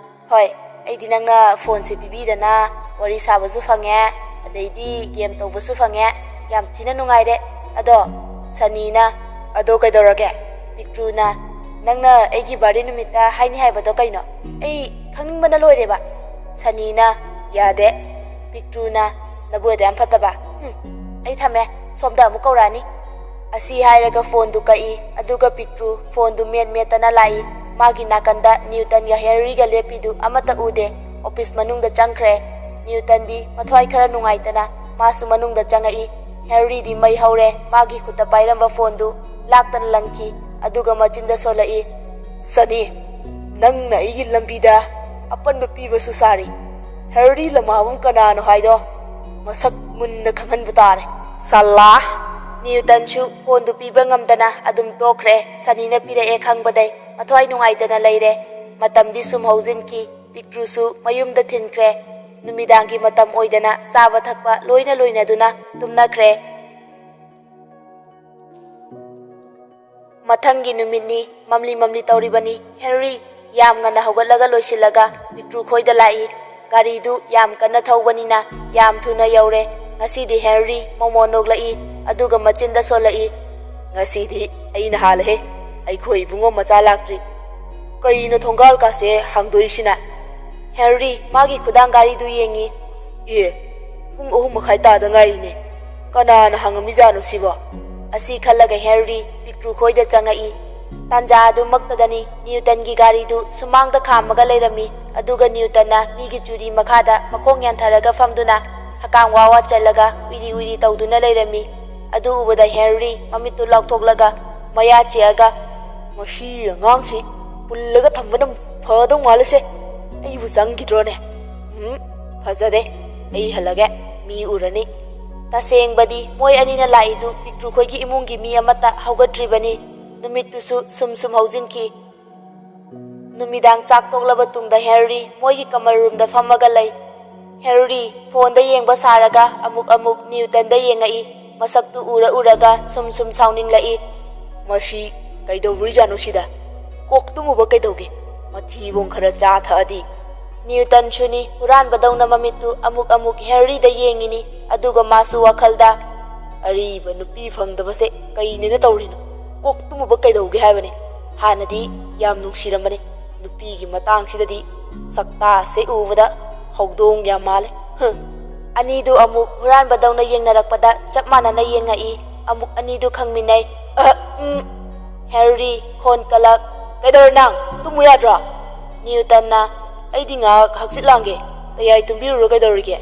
"ꯍꯣꯏ, ꯑꯩꯗꯤ ꯅꯪꯅ ꯐꯣꯟꯁꯦ ꯄꯤꯕꯤꯗꯅ ꯋꯥꯔꯤ ꯁꯥꯕꯁꯨ ꯐꯪꯉꯦ, ꯑꯗꯩꯗꯤ ꯒꯦꯝ ꯇꯧꯕꯁꯨ ꯐꯪꯉꯦ, ꯌꯥꯝ ꯊꯤꯅ ꯅꯨꯡꯉꯥꯏꯔꯦ꯫ ꯑꯗꯣ," ꯁꯅꯤꯅ, "ꯑꯗꯣ ꯀꯩꯗꯧꯔꯒꯦ?" ꯄꯤꯛꯇ꯭ꯔꯨꯅ, "ꯅꯪꯅ ꯑꯩꯒꯤ ꯕꯥꯔꯗꯦ ꯅꯨꯃꯤꯠꯇ ꯍꯥꯏꯅꯤ ꯍꯥꯏꯕꯗꯣ ꯀꯩꯅꯣ? ꯑꯩ ꯈꯪꯅꯤꯡꯕꯅ ꯂꯣꯏꯔꯦꯕ꯫" ꯁꯅꯤꯅ, "ꯌꯥꯗꯦ꯫" ꯄꯤꯛꯇ꯭ꯔꯨꯅ, "ꯅꯕꯨ ꯑꯗꯨ ꯌꯥꯝ ꯐꯠꯇꯕ꯫ ꯍꯨꯝ, ꯑꯩ ꯊꯝꯃꯦ, ꯁꯣꯝꯗ ꯑꯃꯨꯛ ꯀꯧꯔꯛꯑꯅꯤ꯫" ꯑꯁꯤ ꯍꯥꯏꯔꯒ ꯐꯣꯟꯗꯨ ꯀꯛꯏ꯫ ꯑꯗꯨꯒ ꯄꯤꯛꯇ꯭ꯔꯨ ꯐꯣꯟꯗꯨ ꯃꯦꯠ ꯃꯦꯠꯇꯅ ꯂꯥꯛꯏ꯫ ꯃꯥꯒꯤ ꯅꯥꯀꯟꯗ ꯅ꯭ꯌꯨꯇꯟꯒ ꯍꯦꯅꯔꯤꯒ ꯂꯦꯞꯄꯤꯗꯨ ꯑꯃꯠꯇ ꯎꯗꯦ꯫ ꯑꯣꯐꯤꯁ ꯃꯅꯨꯡꯗ ꯆꯪꯈ꯭ꯔꯦ꯫ ꯅ꯭ꯌꯨꯇꯟꯗꯤ ꯃꯊ꯭ꯋꯥꯏ ꯈꯔ ꯅꯨꯡꯉꯥꯏꯇꯅ ꯃꯥꯁꯨ ꯃꯅꯨꯡꯗ ꯆꯪꯉꯛꯏ꯫ ꯍꯦꯅꯔꯤꯗꯤ ꯃꯩ ꯍꯧꯔꯦ꯫ ꯃꯥꯒꯤ ꯈꯨꯠꯇ ꯄꯥꯏꯔꯝꯕ ꯐꯣꯟꯗꯨ ꯂꯥꯛꯇꯅ ꯂꯪꯈꯤ꯫ ꯑꯗꯨꯒ ꯃꯆꯤꯟꯗ ꯁꯣꯜꯂꯛꯏ, "ꯁꯅꯤ, ꯅꯪꯅ ꯑꯩꯒꯤ ꯂꯝꯕꯤꯗ ꯑꯄꯟꯕ ꯄꯤꯕꯁꯨ ꯁꯥꯔꯤ꯫ ꯍꯦꯅꯔꯤ ꯂꯃꯥꯕꯝ ꯀꯅꯥꯅꯣ ꯍꯥꯏꯗꯣ ꯃꯁꯛ ꯃꯨꯟꯅ ꯈꯪꯍꯟꯕ ꯇꯥꯔꯦ, ꯁꯂꯥ!" ꯅ꯭ꯌꯨꯇꯟꯁꯨ ꯐꯣꯟꯗꯨ ꯄꯤꯕ ꯉꯝꯗꯅ ꯑꯗꯨꯝ ꯇꯣꯛꯈ꯭ꯔꯦ꯫ ꯁꯅꯤꯅ ꯄꯤꯔꯛꯑꯦ ꯈꯪꯕꯗꯩ ꯃꯊ꯭ꯋꯥꯏ ꯅꯨꯡꯉꯥꯏꯇꯅ ꯂꯩꯔꯦ꯫ ꯃꯇꯝꯗꯤ ꯁꯨꯝ ꯍꯧꯖꯤꯟꯈꯤ꯫ ꯄꯤꯛꯇ꯭ꯔꯨꯁꯨ ꯃꯌꯨꯝꯗ ꯊꯤꯟꯈ꯭ꯔꯦ꯫ ꯅꯨꯃꯤꯗꯥꯡꯒꯤ ꯃꯇꯝ ꯑꯣꯏꯗꯅ ꯆꯥꯕ ꯊꯛꯄ ꯂꯣꯏꯅ ꯂꯣꯏꯅꯗꯨꯅ ꯇꯨꯝꯅꯈ꯭ꯔꯦ꯫ ꯃꯊꯪꯒꯤ ꯅꯨꯃꯤꯠꯅꯤ꯫ ꯃꯝꯂꯤ ꯃꯝꯂꯤ ꯇꯧꯔꯤꯕꯅꯤ꯫ ꯍꯦꯅꯔꯤ ꯌꯥꯝ ꯉꯟꯅ ꯍꯧꯒꯠꯂꯒ ꯂꯣꯏꯁꯤꯜꯂꯒ ꯄꯤꯛꯇ꯭ꯔꯨ ꯈꯣꯏꯗ ꯂꯥꯛꯏ꯫ ꯒꯥꯔꯤꯗꯨ ꯌꯥꯝ ꯀꯟꯅ ꯊꯧꯕꯅꯤꯅ ꯌꯥꯝ ꯊꯨꯅ ꯌꯧꯔꯦ꯫ ꯉꯁꯤꯗꯤ ꯍꯦꯅꯔꯤ ꯃꯣꯃꯣ ꯅꯣꯛꯂꯛꯏ, ꯑꯗꯨꯒ ꯃꯆꯤꯟꯗ ꯁꯣꯜꯂꯛꯏ, "ꯉꯁꯤꯗꯤ ꯑꯩꯅ ꯍꯥꯜꯂꯦꯍꯦ꯫ ꯑꯩꯈꯣꯏ ꯏꯕꯨꯡꯉꯣ ꯃꯆꯥ ꯂꯥꯛꯇ꯭ꯔꯤ꯫ ꯀꯩꯅꯣ ꯊꯣꯡꯒꯥꯜꯀꯥꯁꯦ ꯍꯥꯡꯗꯣꯛꯏꯁꯤꯅ?" ꯍꯦꯅꯔꯤ ꯃꯥꯒꯤ ꯈꯨꯗꯥꯡ ꯒꯥꯔꯤꯗꯨ ꯌꯦꯡꯉꯤ꯫ "ꯑꯦ, ꯄꯨꯡ ꯑꯍꯨꯝ ꯃꯈꯥꯏ ꯇꯥꯗ ꯉꯥꯏꯔꯤꯅꯦ꯫ ꯀꯅꯥꯅ ꯍꯪꯉꯝꯃꯤꯖꯥꯠꯅꯣ ꯁꯤꯕꯣ?" ꯑꯁꯤ ꯈꯜꯂꯒ ꯍꯦꯅꯔꯤ ꯄꯤꯛꯇ꯭ꯔꯨ ꯈꯣꯏꯗ ꯆꯪꯉꯛꯏ꯫ ꯇꯥꯟꯖꯥ ꯑꯗꯨꯃꯛꯇꯗꯅꯤ ꯅ꯭ꯌꯨꯇꯟꯒꯤ ꯒꯥꯔꯤꯗꯨ ꯁꯨꯃꯥꯡꯗ ꯈꯥꯝꯃꯒ ꯂꯩꯔꯝꯃꯤ꯫ ꯑꯗꯨꯒ ꯅ꯭ꯌꯨꯇꯟꯅ ꯃꯤꯒꯤ ꯆꯨꯔꯤ ꯃꯈꯥꯗ ꯃꯈꯣꯡ ꯌꯥꯟꯊꯔꯒ ꯐꯝꯗꯨꯅ ꯍꯀꯥꯝ ꯋꯥ ꯋꯥ ꯆꯜꯂꯒ ꯎꯏꯔꯤ ꯎꯏꯔꯤ ꯇꯧꯗꯨꯅ ꯂꯩꯔꯝꯃꯤ꯫ ꯑꯗꯨ ꯎꯕꯗ ꯍꯦꯅꯔꯤ ꯃꯃꯤꯠꯇꯨ ꯂꯥꯎꯊꯣꯛꯂꯒ ꯃꯌꯥ ꯆꯤꯛꯑꯒ, "ꯃꯁꯤ ꯑꯉꯥꯡꯁꯤ ꯄꯨꯜꯂꯒ ꯊꯝꯕꯅ ꯐꯗꯧ ꯃꯥꯜꯂꯤꯁꯦ꯫ ꯑꯩꯕꯨ ꯆꯪꯈꯤꯗ꯭ꯔꯣꯅꯦ? ꯎꯝ, ꯐꯖꯗꯦ꯫ ꯑꯩ ꯍꯜꯂꯒꯦ꯫ ꯃꯤ ꯎꯔꯅꯤ꯫" ꯇꯁꯦꯡꯕꯗꯤ ꯃꯣꯏ ꯑꯅꯤꯅ ꯂꯥꯛꯏꯗꯨ ꯄꯤꯛꯇ꯭ꯔꯨ ꯈꯣꯏꯒꯤ ꯏꯃꯨꯡꯒꯤ ꯃꯤ ꯑꯃꯠꯇ ꯍꯧꯒꯠꯇ꯭ꯔꯤꯕꯅꯤ꯫ ꯅꯨꯃꯤꯠꯇꯨꯁꯨ ꯁꯨꯝ ꯁꯨꯝ ꯍꯧꯖꯤꯟꯈꯤ꯫ ꯅꯨꯃꯤꯗꯥꯡ ꯆꯥꯛ ꯇꯣꯛꯂꯕ ꯇꯨꯡꯗ ꯍꯦꯅꯔꯤ ꯃꯣꯏꯒꯤ ꯀꯃꯟ ꯔꯨꯝꯗ ꯐꯝꯃꯒ ꯂꯩ꯫ ꯍꯦꯅꯔꯤ ꯐꯣꯟꯗ ꯌꯦꯡꯕ ꯁꯥꯔꯒ ꯑꯃꯨꯛ ꯑꯃꯨꯛ ꯅ꯭ꯌꯨꯇꯟꯗ ꯌꯦꯡꯉꯛꯏ꯫ ꯃꯁꯛꯇꯨ ꯎꯔ ꯎꯔꯒ ꯁꯨꯝ ꯁꯨꯝ ꯁꯥꯎꯅꯤꯡꯂꯛꯏ꯫ "ꯃꯁꯤ ꯀꯩꯗꯧꯔꯤꯖꯥꯠꯅꯣ ꯁꯤꯗ? ꯀꯣꯛ ꯇꯨꯝꯃꯨꯕ ꯀꯩꯗꯧꯒꯦ? ꯃꯊꯤꯕꯣꯡ ꯈꯔ ꯆꯥ ꯊꯛꯑꯗꯤ꯫" ꯅ꯭ꯌꯨꯇꯟꯁꯨꯅꯤ ꯍꯨꯔꯥꯟꯕꯗꯧꯅ ꯃꯃꯤꯠꯇꯨ ꯑꯃꯨꯛ ꯑꯃꯨꯛ ꯍꯦꯅꯔꯤꯗ ꯌꯦꯡꯉꯤꯅꯤ꯫ ꯑꯗꯨꯒ ꯃꯥꯁꯨ ꯋꯥꯈꯜꯗ, "ꯑꯔꯤꯕ ꯅꯨꯄꯤ ꯐꯪꯗꯕꯁꯦ ꯀꯩꯅꯦꯅ ꯇꯧꯔꯤꯅꯣ? ꯀꯣꯛ ꯇꯨꯝꯃꯨꯕ ꯀꯩꯗꯧꯒꯦ ꯍꯥꯏꯕꯅꯤ? ꯍꯥꯟꯅꯗꯤ ꯌꯥꯝ ꯅꯨꯡꯁꯤꯔꯝꯕꯅꯤ, ꯅꯨꯄꯤꯒꯤ ꯃꯇꯥꯡꯁꯤꯗꯗꯤ ꯁꯛꯇꯥꯁꯦ ꯎꯕꯗ ꯍꯧꯗꯣꯡ ꯌꯥꯝ ꯃꯥꯜꯂꯦ꯫ ꯍꯨꯝ꯫ ꯑꯅꯤꯗꯨ ꯑꯃꯨꯛ ꯍꯨꯔꯥꯟꯕꯗꯧꯅ ꯌꯦꯡꯅꯔꯛꯄꯗ ꯆꯞ ꯃꯥꯟꯅꯅ ꯌꯦꯡꯉꯛꯏ꯫ ꯑꯃꯨꯛ ꯑꯅꯤꯗꯨ ꯈꯪꯃꯤꯟꯅꯩ꯫ ꯑꯍ, ꯎꯝ꯫ ꯍꯦꯅꯔꯤ, ꯈꯣꯟ ꯀꯂꯛ꯫ "ꯀꯩꯗꯧꯔꯦ ꯅꯪ? ꯇꯨꯝꯃꯨ ꯌꯥꯗ꯭ꯔꯣ?" ꯅ꯭ꯌꯨꯇꯟꯅ, "ꯑꯩꯗꯤ ꯉꯥꯏꯍꯥꯛ ꯍꯛꯆꯤꯠ ꯂꯥꯡꯒꯦ꯫ ꯇꯌꯥꯏ ꯇꯨꯝꯕꯤꯔꯨꯔꯣ, ꯀꯩꯗꯧꯔꯤꯒꯦ?"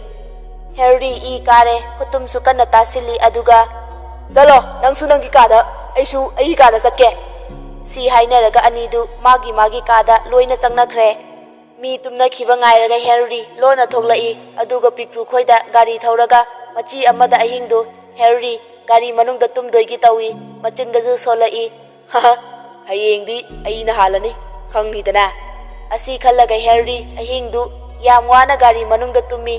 ꯍꯦꯅꯔꯤ ꯏ ꯀꯥꯔꯦ, ꯈꯨꯇꯨꯝꯁꯨ ꯀꯟꯅ ꯇꯥꯁꯤꯜꯂꯤ, ꯑꯗꯨꯒ, "ꯆꯠꯂꯣ, ꯅꯪꯁꯨ ꯅꯪꯒꯤ ꯀꯥꯗ, ꯑꯩꯁꯨ ꯑꯩꯒꯤ ꯀꯥꯗ ꯆꯠꯀꯦ"꯫ ꯁꯤ ꯍꯥꯏꯅꯔꯒ ꯑꯅꯤꯗꯨ ꯃꯥꯒꯤ ꯃꯥꯒꯤ ꯀꯥꯗ ꯂꯣꯏꯅ ꯆꯪꯅꯈ꯭ꯔꯦ꯫ ꯃꯤ ꯇꯨꯝꯅꯈꯤꯕ ꯉꯥꯏꯔꯒ ꯍꯦꯅꯔꯤ ꯂꯣꯟꯅ ꯊꯣꯛꯂꯛꯏ, ꯑꯗꯨꯒ ꯄꯤꯛꯇ꯭ꯔꯨ ꯈꯣꯏꯗ ꯒꯥꯔꯤ ꯊꯧꯔꯒ ꯃꯆꯤ ꯑꯃꯗ ꯑꯍꯤꯡꯗꯨ ꯍꯦꯅꯔꯤ ꯒꯥꯔꯤ ꯃꯅꯨꯡꯗ ꯇꯨꯝꯗꯣꯏꯒꯤ ꯇꯧꯏ, ꯃꯆꯤꯟꯗꯁꯨ ꯁꯣꯜꯂꯛꯏ꯫ "ꯍꯍ, ꯍꯌꯦꯡꯗꯤ ꯑꯩꯅ ꯍꯥꯜꯂꯅꯤ, ꯈꯪꯅꯤꯗꯅ"꯫ ꯑꯁꯤ ꯈꯜꯂꯒ ꯍꯦꯅꯔꯤ ꯑꯍꯤꯡꯗꯨ ꯌꯥꯝ ꯋꯥꯅ ꯒꯥꯔꯤ ꯃꯅꯨꯡꯗ ꯇꯨꯝꯃꯤ꯫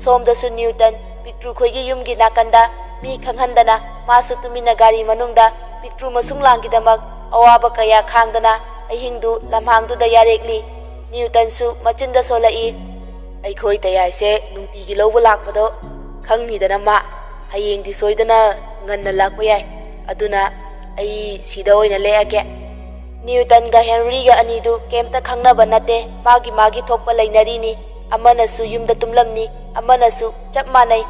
ꯁꯣꯝꯗꯁꯨ ꯅ꯭ꯌꯨꯇꯟ ꯄꯤꯛꯇ꯭ꯔꯨ ꯈꯣꯏꯒꯤ ꯌꯨꯝꯒꯤ ꯅꯥꯀꯟꯗ ꯃꯤ ꯈꯪꯍꯟꯗꯅ ꯃꯥꯁꯨ ꯇꯨꯃꯤꯟꯅ ꯒꯥꯔꯤ ꯃꯅꯨꯡꯗ ꯄꯤꯛꯇ꯭ꯔꯨ ꯃꯁꯨꯡ ꯂꯥꯡꯒꯤꯗꯃꯛ ꯑꯋꯥꯕ ꯀꯌꯥ ꯈꯥꯡꯗꯅ ꯑꯍꯤꯡꯗꯨ ꯂꯝꯍꯥꯡꯗꯨꯗ ꯌꯥꯔꯦꯛꯂꯤ꯫ ꯅ꯭ꯌꯨꯇꯟꯁꯨ ꯃꯆꯤꯟꯗ ꯁꯣꯜꯂꯛꯏ, "ꯑꯩꯈꯣꯏ ꯇꯌꯥꯏꯁꯦ ꯅꯨꯡꯇꯤꯒꯤ ꯂꯧꯕ ꯂꯥꯛꯄꯗꯣ ꯈꯪꯅꯤꯗꯅ ꯃꯥ꯫ ꯍꯌꯦꯡꯗꯤ ꯁꯣꯏꯗꯅ ꯉꯟꯅ ꯂꯥꯛꯄ ꯌꯥꯏ꯫ ꯑꯗꯨꯅ ꯑꯩ ꯁꯤꯗ ꯑꯣꯏꯅ ꯂꯦꯛꯑꯒꯦ"꯫ ꯅ꯭ꯌꯨꯇꯟꯒ ꯍꯦꯅꯔꯤꯒ ꯑꯅꯤꯗꯨ ꯀꯩꯝꯇ ꯈꯪꯅꯕ ꯅꯠꯇꯦ, ꯃꯥꯒꯤ ꯃꯥꯒꯤ ꯊꯣꯛꯄ ꯂꯩꯅꯔꯤꯅꯤ꯫ ꯑꯃꯅꯁꯨ ꯌꯨꯝꯗ ꯇꯨꯝꯂꯝꯅꯤ, ꯑꯃꯅꯁꯨ ꯆꯞ ꯃꯥꯟꯅꯩ꯫